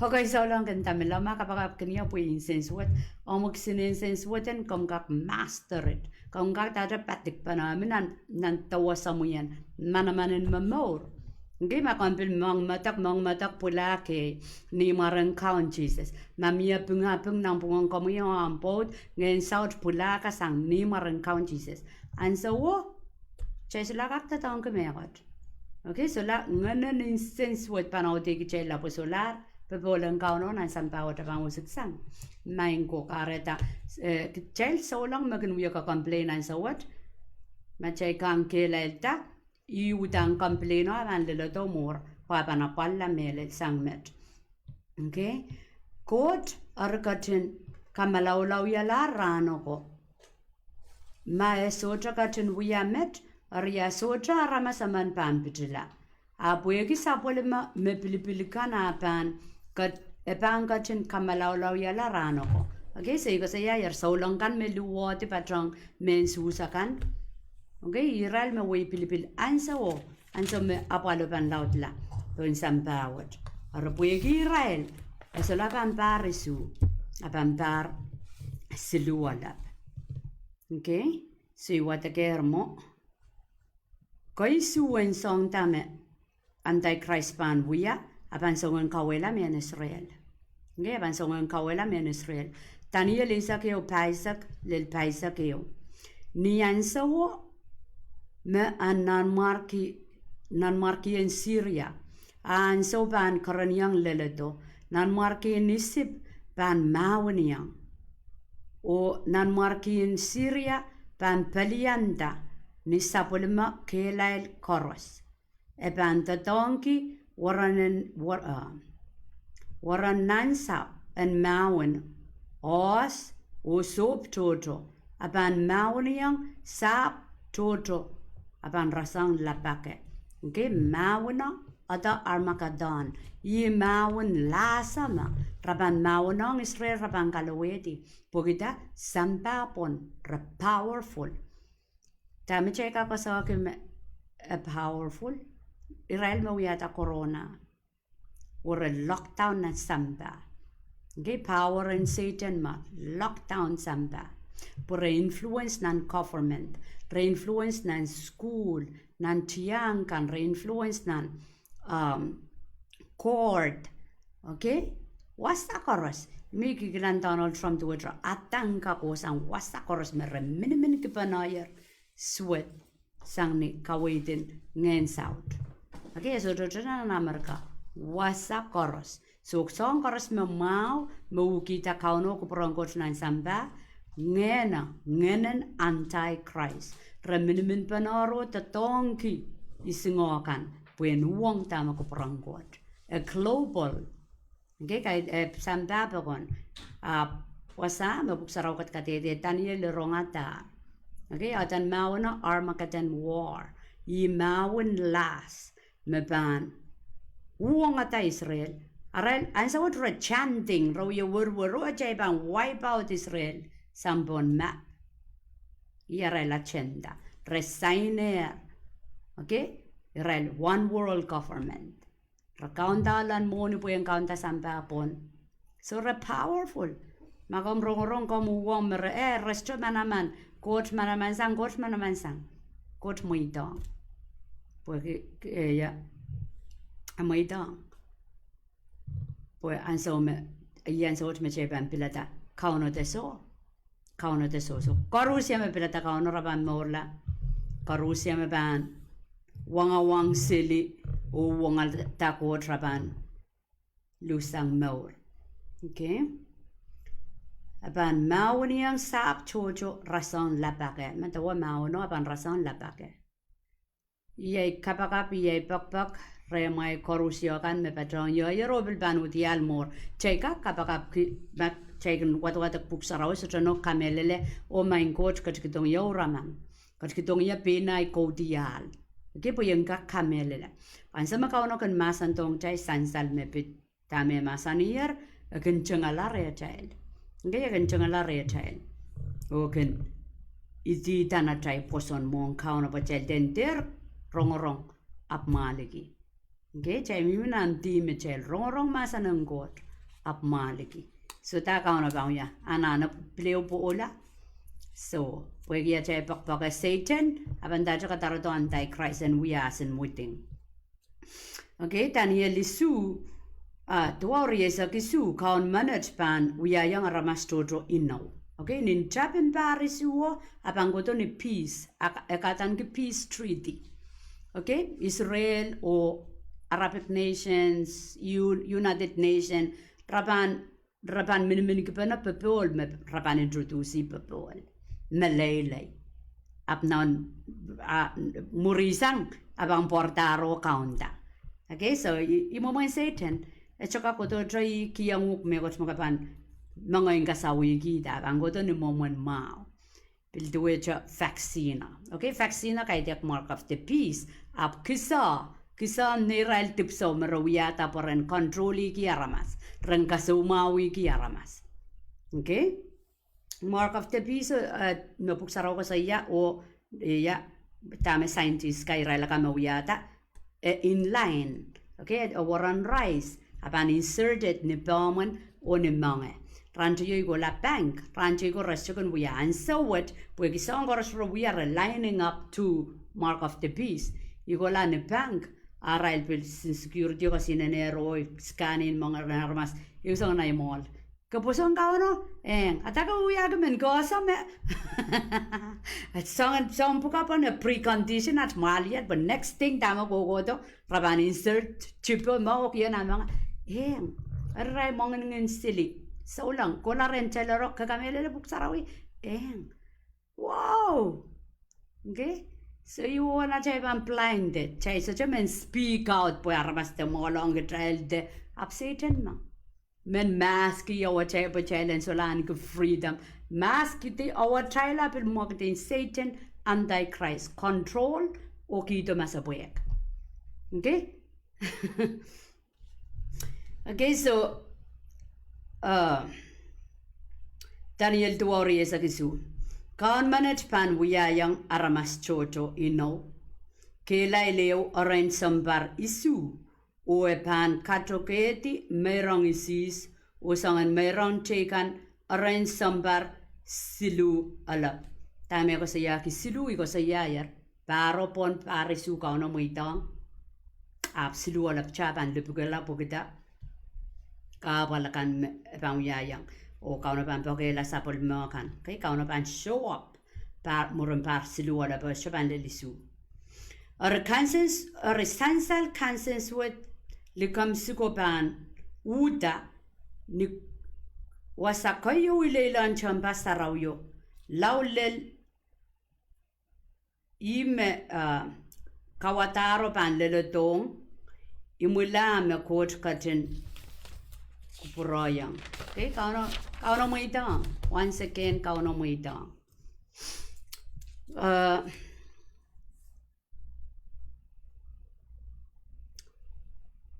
okay, souleng kin dahme lama kapakap kin ie pwe incense wet. Omw kisin incense wet en komw kak master it. Komw kak dahde padik pahn ami nan, nan dewe samwien. Manaman en momour. Okay, ma komw pil mengmedek, mengmedek pwulah kei, ni mwaren Kaun Sises. Ma mie pingaping nanpwungen komwi oh ahmw pwoud, ngehn saut pwulah kasang ni mwaren Kaun Sises. Ansou o, kitail solahr kak doadoahngki mehkot. Okay, solahr ngehnen incense wet pahn audehki kitail lapwe solahr popohl en Kauno nan sampah wet e pahn wisiksang. Maing ko, kahrehda, eh, kitail souleng me kin wie complain ansou wet. Ma kitail kang kehlailda, ih uhdahn complain o a pahn leledo mwuhr, pwe a pahn apwalala mehlel sang met. Okay? Koht eri ketin kamalaulawialahr rahn oko. Ma e sohte ketin wia met, eri a sohte aramas emen pahn pitila. A pwehki sapwellime me pilipil kan a pahn ket-, e pahn ketin kamalaulawiala rahn oko. Okay, se I koasoiaier souleng kan me luhwehdi patohng mehn Suhs akan. Okay, irail me wehi pilipil ansou o, ansou me apwalo pahn laudla pohn sampah wet. Eri pwehki irail, e solahr pahn pahr isuh, a pahn pahr siluh alap. Okay, se I wadekehr mwo. Keisuh en soahng dahme Antichrist pahn wia, a pahn soangen kauwehla mehn Israel. Okay, a pahn soangen kauwehla mehn Israel. Daniel eisek ehu pahisek, lel pahisek ehu. Ni ansouo me a nanmwarki, nanmwarkien Siria, a ansou pahn kereniong leledo, nanmwarkien Isip pahn mahweniong. Oh nanmwarkien Siria pahn pelianda ni sapwellime kehlail koaros. E pahn doadoahngki weren, wer-, ah, weren nansapw en mahwen, oahs, oh sohp tohto, a pahn mahweniong sahpw tohto, a pahn rasehng lapake. Okay, mahweno, ede Armageddon, ih mahwen lahso me, re pahn mahweniong Israel, re pahn kalowehdi, pwehkida sampah pwon, re powerful. Dahme kitail kak koasoiahki me, eh, powerful. Irail me wiahda corona, oh re lockdown nan sampah. Okay, power en Sehdan me lockdown sampah. Pwe re influence nan government, re influence nan school, nan tiahk kan, re influence nan, um, court. Okay, wasa koaros. Me I kikilang Donald Trump duwehte adahn kakohsang wasa koaros me re miniminki pahn aier suwed sang ni kaweid en ngehn saut. Okay, e sohte nan Amerika, wasa koaros. Soh, soahng koaros me mwahu, me uhkihda Kauno kupwuren Koht nan sampah, ngehno, ngehnen Antichrist. Re miniminpene oh doadoahngki isingoh kan pwehn uhwong dahme kupwuren Koht. E global. Okay, kaidehn, eh, sampah pokon. Ahpw wasa me Pwuhk Sarawi kadehde, Daniel rongada. Okay, eden mahweno Armageddon war. Ih mahwen lahs me pahn uhwongada Israel. Arail ansou wet re chanting, re wie werwer, oh kitail pahn wipe out Israel sang pohn map. Ih arail agenda. Re signehr. Okay, irail one world government. Re kaunda elen mwohni pwehn kaunda sampah pwon. So re powerful. Ma komw rongorong komw uhwong me re, eh, re sohte manaman, Koht manaman sang, Koht manaman sang. Koht mweidohng. Pwe ki, ki, eh, ia, e mweidohng. Pwe ansou me, ih ansou wet me kitail pahn pilada Kauno de soh. Kauno de soh. So koaros me pilada Kauno re pahn mourla. Koaros me pahn wangawang seli oh uhwongada Koht re pahn luhsang mour. Okay. A pahn mahweniong sahpw tohto rasehng lapake. Medewe mahweno a pahn rasehng lapake. Iei kapakap, iei pekpek, rehmwail koarusie kan me patohng ie, ie ro pil pahn udiahl mour. Kitail kak kapakapki, ma kitail kin wadawadek Pwuhk Sarawi, sohte nohk kamehlele, oh maing Koht, ketikidong ie uraman. Ketikidong ie pein ahi kaudiahl. Okei, pwe I en kak kamehlele. Ansou me Kauno kin mahsanihdohng kitail sansal me pid, dahme e mahsaniher, e kin tengala rehtail. Okei, e kin tengala rehtail. Oh kin idihda atail pwoson mwohn Kauno pwe kitail dehr rongorong ahpw mwaliki. Okei, kitail mihmi nan dihme kitail rongorong mahsen en Koht ahpw mwaliki. So dah Kauno pahn wia, anahne pil ehu pohla. So, pwehki atail poakepoake Sehdan, a pahn dahte kadarodo Antichrist en wia as in mwiding. Okei, Daniel isuh, ah, duwau rieisek isuh, Kaun menet pahn wiahiong aramas tohto inou. Okei, nin tapin pahr isuh o, a pahn kohdo ni peace, a, e kadaniki peace treaty. Okei, Israel oh Arabic nations, U-, United Nation, re pahn re pahn miniminki pene popohl me re pahn introduce popohl meleilei. Ahpw nan, ah, mwurin sang, a pahn pwarada oh kaunda. Okei, so, i, i mwomwen Sehdan, e sohte kak kohdohte ih kihong uhk mehkot me ke pahn mengei kasawihkihda, a pahn kohdo ni mwomwen mwahu. Pil duwehte vaccine. Okei, vaccine kaidehk mark of the beast. Ahpw kisa, kisa neirail dipwisou me re wiahda pwe ren controlki aramas, ren kasoumwahwihki aramas. Okei? Mark of the beast, eh, me Pwuhk Sarawi koasoia oh, eh, ia, dahme scientist kan irail akan me wiahda, eh, in line. Okei, eh, war on rice, a pahn inserted ni pehmwen oh ni moange. Rahnteio I kohla bank, rahnteio I koh re sohte kin wia ansou wet, pwehki soahng koaros re wia re lining up to mark of the beast. I kohla ni bank, arail pil sin security koasoia nene roh, scanning moange en aramas, I sang nai mwohl. Ke pwoson Kauno? Eng. A dake wiahki men ke ese me. Soangen, soangen pwukat pahn e precondition at mwahliel, but next thing dahme kohkohdo, re pahn insert chip mwo oh kihong nan moange. Eng. Eri irail moange ngehn sili. Souleng, kohla rehn telerok, ke kamehlele Pwuhk Sarawi? Eng. Wow! Okei? So I wonder kitail pahn blinded. Kitail sohte men speak out pwe aramas de mwoalohng kitail de. Ahpw Sehdan ma men maski awatail pwe kitail en solahr ahneki freedom. Maskidi awatail a pil mwekid en Sehdan, Antichrist, control, oh kihdo masepwehk. Okei? Okei, so, uh, Daniel duwau rieisek isuh. Kaun menet pahn wiahiong aramas tohto inou, kehlail ehu erein sounpar isuh, oh e pahn katokehdi meirong isis, oh soangen meirong teikan erein sounpar siluh elep. Dahme koasoiahki siluh? I koasoiaier, pahro pohn pahr isuh Kauno mweidohng, ahpw siluh elep ta pahn lipikihla pwehkihda kahpwal akan me e pahn wiahiong. Oh Kauno pahn poakehla sapwellime kan. Okei, Kauno pahn show up. Pahr, mwurin pahr siluh elep, sohte pahn lel isuh. Eri kansen, eri sansal kansensuwed likamw suko pahn uhda ni wasa keieu ileilohn tehnpas sarawio, lao lel ih me, uh, kauwadahro pahn leledohng, imwilahn me Koht ketin kupwuroiong. Okei, Kauno, Kauno mweidohng. Once again, Kauno mweidohng. Uh,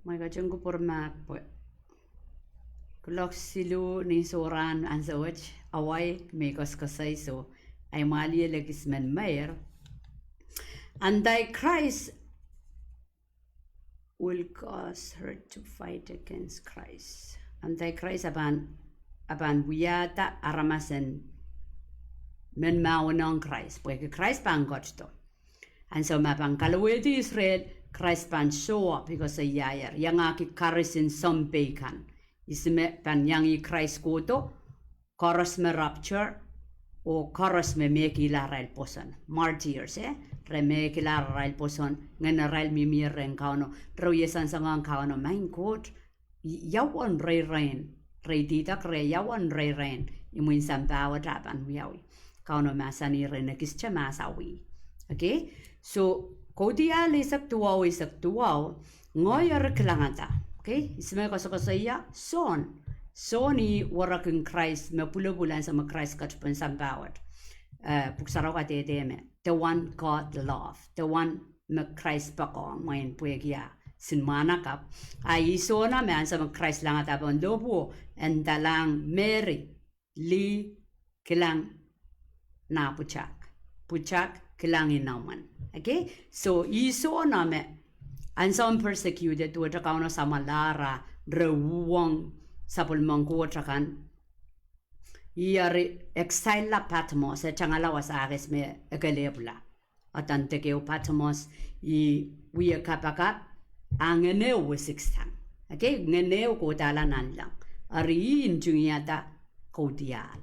Mwein ketin kupwur mahk pwe kuloak siluh ni sohrahn ansou wet, Hawaii me I koasoakoasoi, so ahi mwahliel ekis men meir. Antichrist will cause her to fight against Christ. Antichrist a pahn, a pahn wiahda aramas en men mahwenohng Krais, pwehki Krais pahn ketido. Ansou me pahn kalowehdi Israel, Krais pahn show up, I koasoiaier, iangahki karisin sounpei kan. Ihs me pahn iang ih Krais kohdo? Koaros me rapture, oh koaros me mehkihla arail pwoson. Martyrs, eh? Re mehkihla arail pwoson, ngehn arail mihmier rehn Kauno, re wie sansalohng Kauno, Maing Koht, ia uwen reirein, re ididek re ia uwen reirein, imwin sampah wet a pahn wiawi. Kauno mahsanih ren ekiste mahsanih. Okay? So, Kaudiahl eisek duwau, eisek duwau, Ngehi eri kilangada. Okay? Ihs me koasokoasoia? Sohn. Sohn ih werek en Krais me pwulopwul ansou me Krais ketipin sampah wet. Eh, Pwuhk Sarawi kadehde me, the one God loved, the one me Krais poakohng mwein pwehki ah sin mwahnakapw. A ih Sohn me ansou me Krais langada pohn lohpwuo, e ndalahng Meri, lih, kilang nah pwutak. Pwutak, kilang inoumwen. Okay? So, ih Sohn me ansoun persecuted, duwehte Kauno samwalahr, re uhwong sapwellimen Koht akan. Ih eri exile la Patmos, e tangala wasa kis me e kelehpwla. Authentic ehu Patmos, ih wie kapakap, a ngehn ehu wisiksang. Okay, ngehn ehu kohdahla nanleng. Eri ih ntingihada kaudiahl.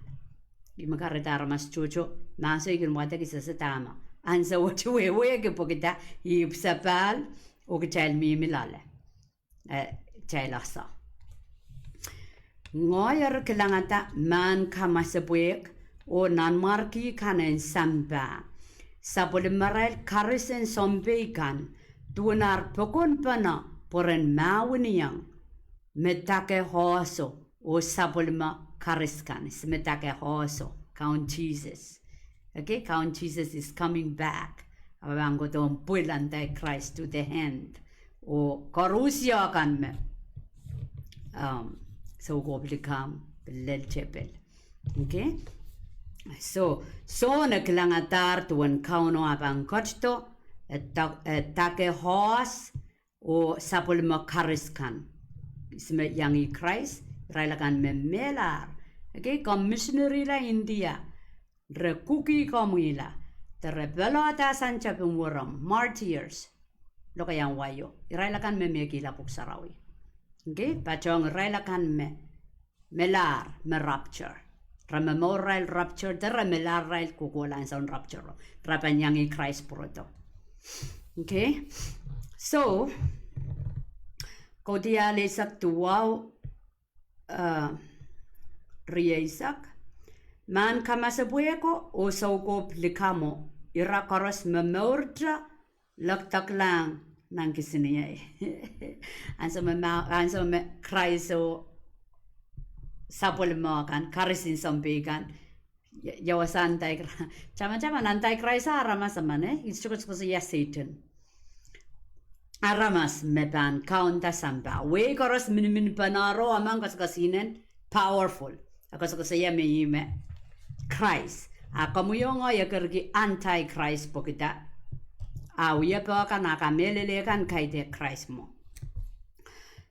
Ih me kahrehda aramas tohto, mahso I kin wadek I sehse dahme ansou wet I wehwehki pwehki ih ipwsapahl, oh kitail mihmi loale. Eh, kitail ese. Ngehi eri kilangada mahn kamasepwehk oh nanmwarki kan en sampah, sapwellimarail karis en sounpei kan, duwen ar pokonpene pwe ren mahweniong me dake oahso oh sapwellime karis kan, ihs me dake oahso? Kaun Sises. Okay, Kaun Sises is coming back. Ahpw e pahn kohdohn pwil Antichrist to the end. Oh koarusie kan me, um, soukohp likamw, lel tepil. Okay? So, Sohn e kilangadahr duwen Kauno ah pahn ketido, e da-, e dake oahs, oh sapwellime karis kan. Ihs me iang ih Krais? Irail akan me melahr. Okay, komw misineri la India, re kukih komwihla, de re pelohda sang tepin weremw, martyrs, lokaiahn waio. Irail akan me mehkihla Pwuhk Sarawi. Okay, patohng irail akan me melahr me rapture. Re momour irail rapture, de re melahr irail kohkohla ansoun rapture. Re pahn iang ih Krais pwurodo. Okay, so, Kaudiahl eisek duwau, eh, rieisek. Mahn kamasepwehko oh soukohp likamwo, ira koaros momourte lekdeklahng nan kisiniei. Ansou me ma-, ansou me Krais oh sapwellime kan, karis en sounpei kan, ia, ia wasa anti-, tamataman Antichrist aramas emen, eh, I koasokoasoia Sehdan. Aramas me pahn kaunda sampah. Wehi koaros miniminpene, re emen koasoakoasihnen powerful. E koasokoasoia me ih me Krais. A komwi oh ngehi e kerki Antichrist pwehkida, a wiepe kan, a kamehlele kan kaidehk Krais mwo.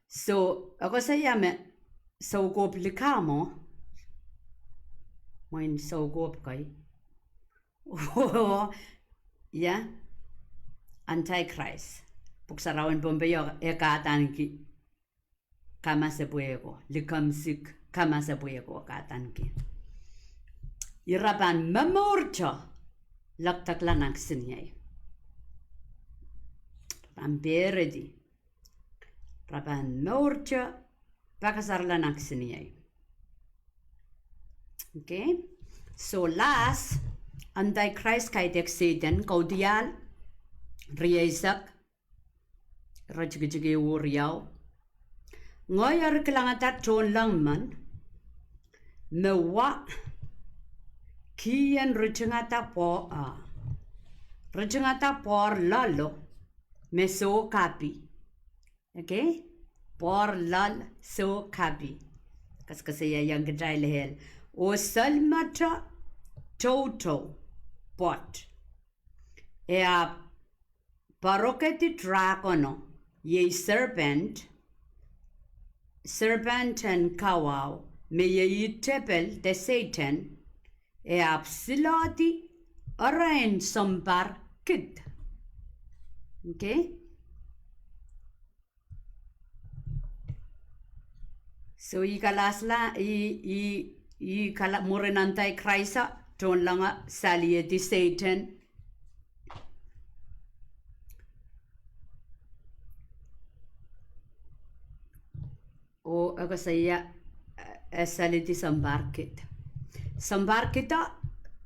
So, e koasoia me soukohp likamwo, mwein soukohp kei, ia, Antichrist. Pwuhk Sarawi en Pohnpei e kahdaneki kamasepwehko, likamw sik kamasepwehko kahdaneki. Ira pahn momourte lekdekla nan kisiniei. Pahn pehredi. Re pahn mourte pahkasarala nan kisiniei. Okay. So last, Antichrist kaidehk Sehdan, Kaudiahl rieisek, ire tikitik ehu oh riau. Ngehi eri kilangada tohnleng men me wa kihong ritingada pwo-, ah, ritingada pwoar loal me soh kapi. Okay? Pwoar loal soh kapi. Koasokoasoia iang kitail ehl. Oh selmete toutou pwoat. E ahpw poarokedi drakono, iei serpent, serpent en kawao, me iei tepil de Sehdan, e ahpw silohdi erein sounpar kid. Okay? So, ih kalahsla, ih, ih, ih kala-, mwurin Antichrist, tohnleng saliedi Sehdan. Oh, e koasoia, eh, e saliedi sounpar kid. Sounpar kid o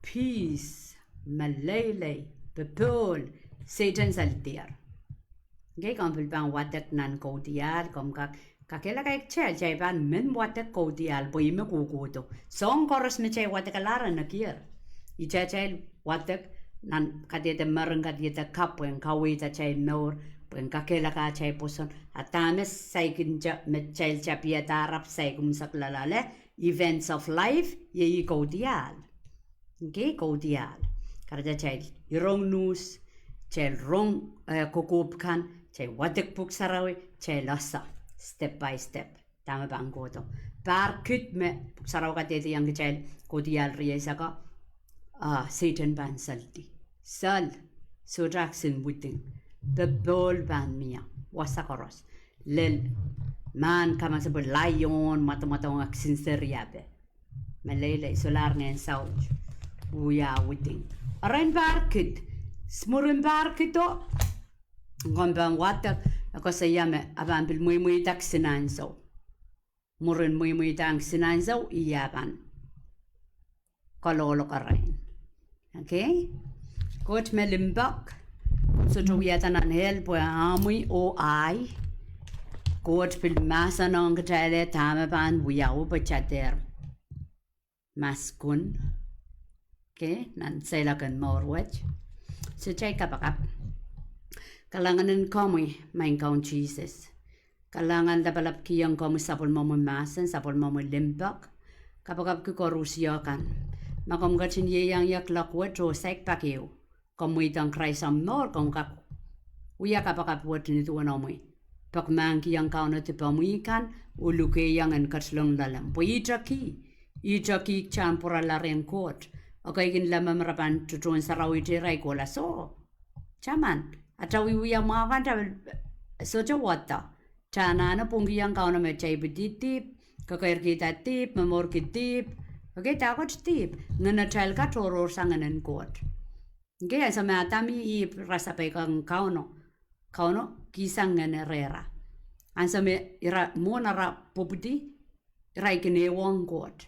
peace, meleilei, popohl, Sehdan salidier. Ngehi komw pil pahn wadek nan kaudiahl, komw kak, kakehlaka kitail, kitail pahn men wadek kaudiahl pwe ih me kohkohdo. Soahng koaros me kitail wadekala re nekier. Ihte atail wadek nan kadehde mering, kadehde kapw, pwehn kaweid atail mour, pwehn kakehlaka atail pwoson. A dahme saikinte, me kitail tapihada ahpw saik unsek loale, events of life, iei kaudiahl. Ngehi kaudiahl. Kahrehda kitail rong nuhs, kitail rong, eh, kokohp kan, kitail wadek Pwuhk Sarawi, kitail ese step by step dahme pahn kohdo. Pahr kid me Pwuhk Sarawi kadehdehiong kitail kaudiahl rieisek, ah, Sehdan pahn sel di. Sel, sohte ahksin widing. Popohl pahn mie, wasa koaros. Lel, mahn kamasepwil, laion, mwadamwadong, ahksin seri ape. Meleilei, solahr ngehn saut, wia widing. Erein pahr kid, mwurin pahr kido, komw pahn wadek, e koasoia me a pahn pil mweimweidahng ahksin ansou. Mwurin mweimweidahng ahksin ansou, ih a pahn kalokolok erein. Okay? Koht me limpoak, sohte wiahda nan ehl pwe omwi oh ahi. Koht pil mahsanihong kitail dahme pahn wiawi pwe kitail dehr maskun. Okay, nan seiloak en mour wet. Sohte kapakap. Kalahngan en komwi, Maing Kaun Sises. Kalahngan lapalap kihong komwi sapwellimomwi mahsen, sapwellimomwi limpoak. Kapakapki koarusie kan. Ma komw ketin ieiang ie kuloak wet oh saik pak ehu, komw mweidohng Krais omw mour, komw kak wia kapakap wet ni duwen omwi peki mahkikihong Kauno dipomwi kan, oh lukehiong en ketilong loalomw. Pwe ihte kih, ihte kih kitail en pwurala rehn Koht. Ekei kin lemomw, re pahn tohtohn sarawi te, irail kohla soh. Taman, atail wiewia mwahu kan, atail sohte wada. Kitail anahne pwungkihong Kauno me kitail ipwidi dihp, kekeirkihda dihp, momourki dihp. Okay, dahkot dihp. Ngenatail kak tohrohrsang Ngehnen Koht. Okay, ansou me Adam oh Ihp ira sapeikihong Kauno, Kauno kihsang ngehne rehra. Ansou me ira mwohn ara pwupwidi, irail kin ehuong Koht.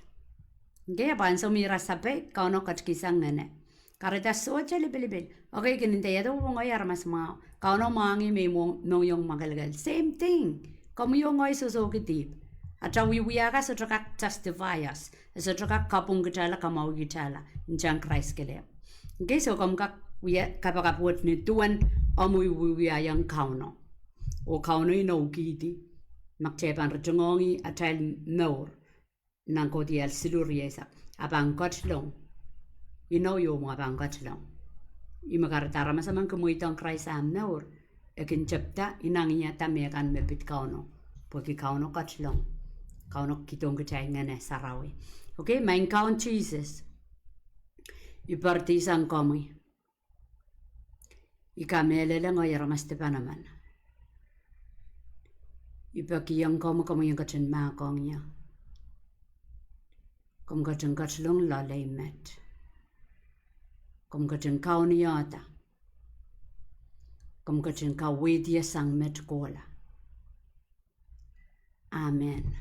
Okay, ahpw ansou me ira sapeik, Kauno ketikihsang ngehne. Kahrehda sohte lipilipil. Okay, kin nda, ia duwen ngehi aramas mwahu? Kauno mwahngih me I mohngiong mwakelekel. Same thing. Komwi oh ngehi sohsohki dihp. Atail wiewia kan sohte kak justify us. E sohte kak kapwung kitailla, kamwahwih kitailla, ntahn Krais kelehpw. Okay, so komw kak wia kapakap wet ni duwen omwi wiewiahiong Kauno, oh Kauno inoukihdi ma kitail pahn ritingohng ih atail mour. Nan Kaudiahl siluh rieisek, a pahn ketilong. Inou ieu mwo, a pahn ketilong. Ih me kahrehda aramas emen kin mweidohng Krais ah mour, e kin tepda inengiengda mehkan me pid Kauno, pwehki Kauno ketilong. Kauno kihdohng kitail Ngehn Sarawi. Okay, Maing Kaun Sises, I poaridi sang komwi. I kamehlele ngehi aramas dipan emen. I pekihong komwi, komwi en ketin mahkohng ie. Komw ketin ketilong loalei met. Komw ketin kaunihda. Komw ketin kaweid ie sang met kohla. Amen.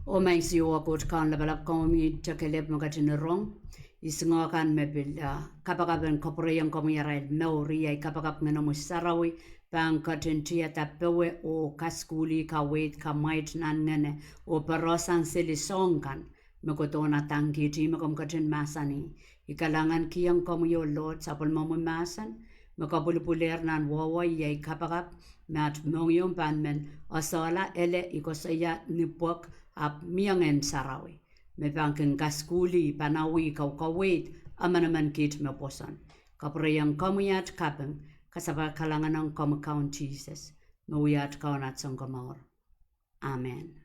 Oh Maing Siohwa Koht Kaun lapalap, komwi me ketin rong isingokan me pil, ah, kapakap en kapwureiong komwi arail mour. Iei kapakap Ngehnomwi Sarawi pahn ketin tiada powe oh kasukuhlih kaweid, kamwaid nan ngehne, oh pere sang seli soahng kan me kohdohn adangkihti me komw ketin mahsanih. I kalahngankihong komwi, oh Lord, sapwellimomwi mahsen me kopwulipwulehr nan wehwe. Iei kapakap me at mohngiong pahn men esehla, ele, I koasoia, ni pwehk ahpw mie Ngehn Sarawi me pahn kin kasukuhlih, panawih, kaukaweid emenemen kiht me pwoson. Kapwureiong komwi at kaping, kasapahl kalahngan ong komwi Kaun Sises, me wia at Kaun, at Sounkomour. Amen.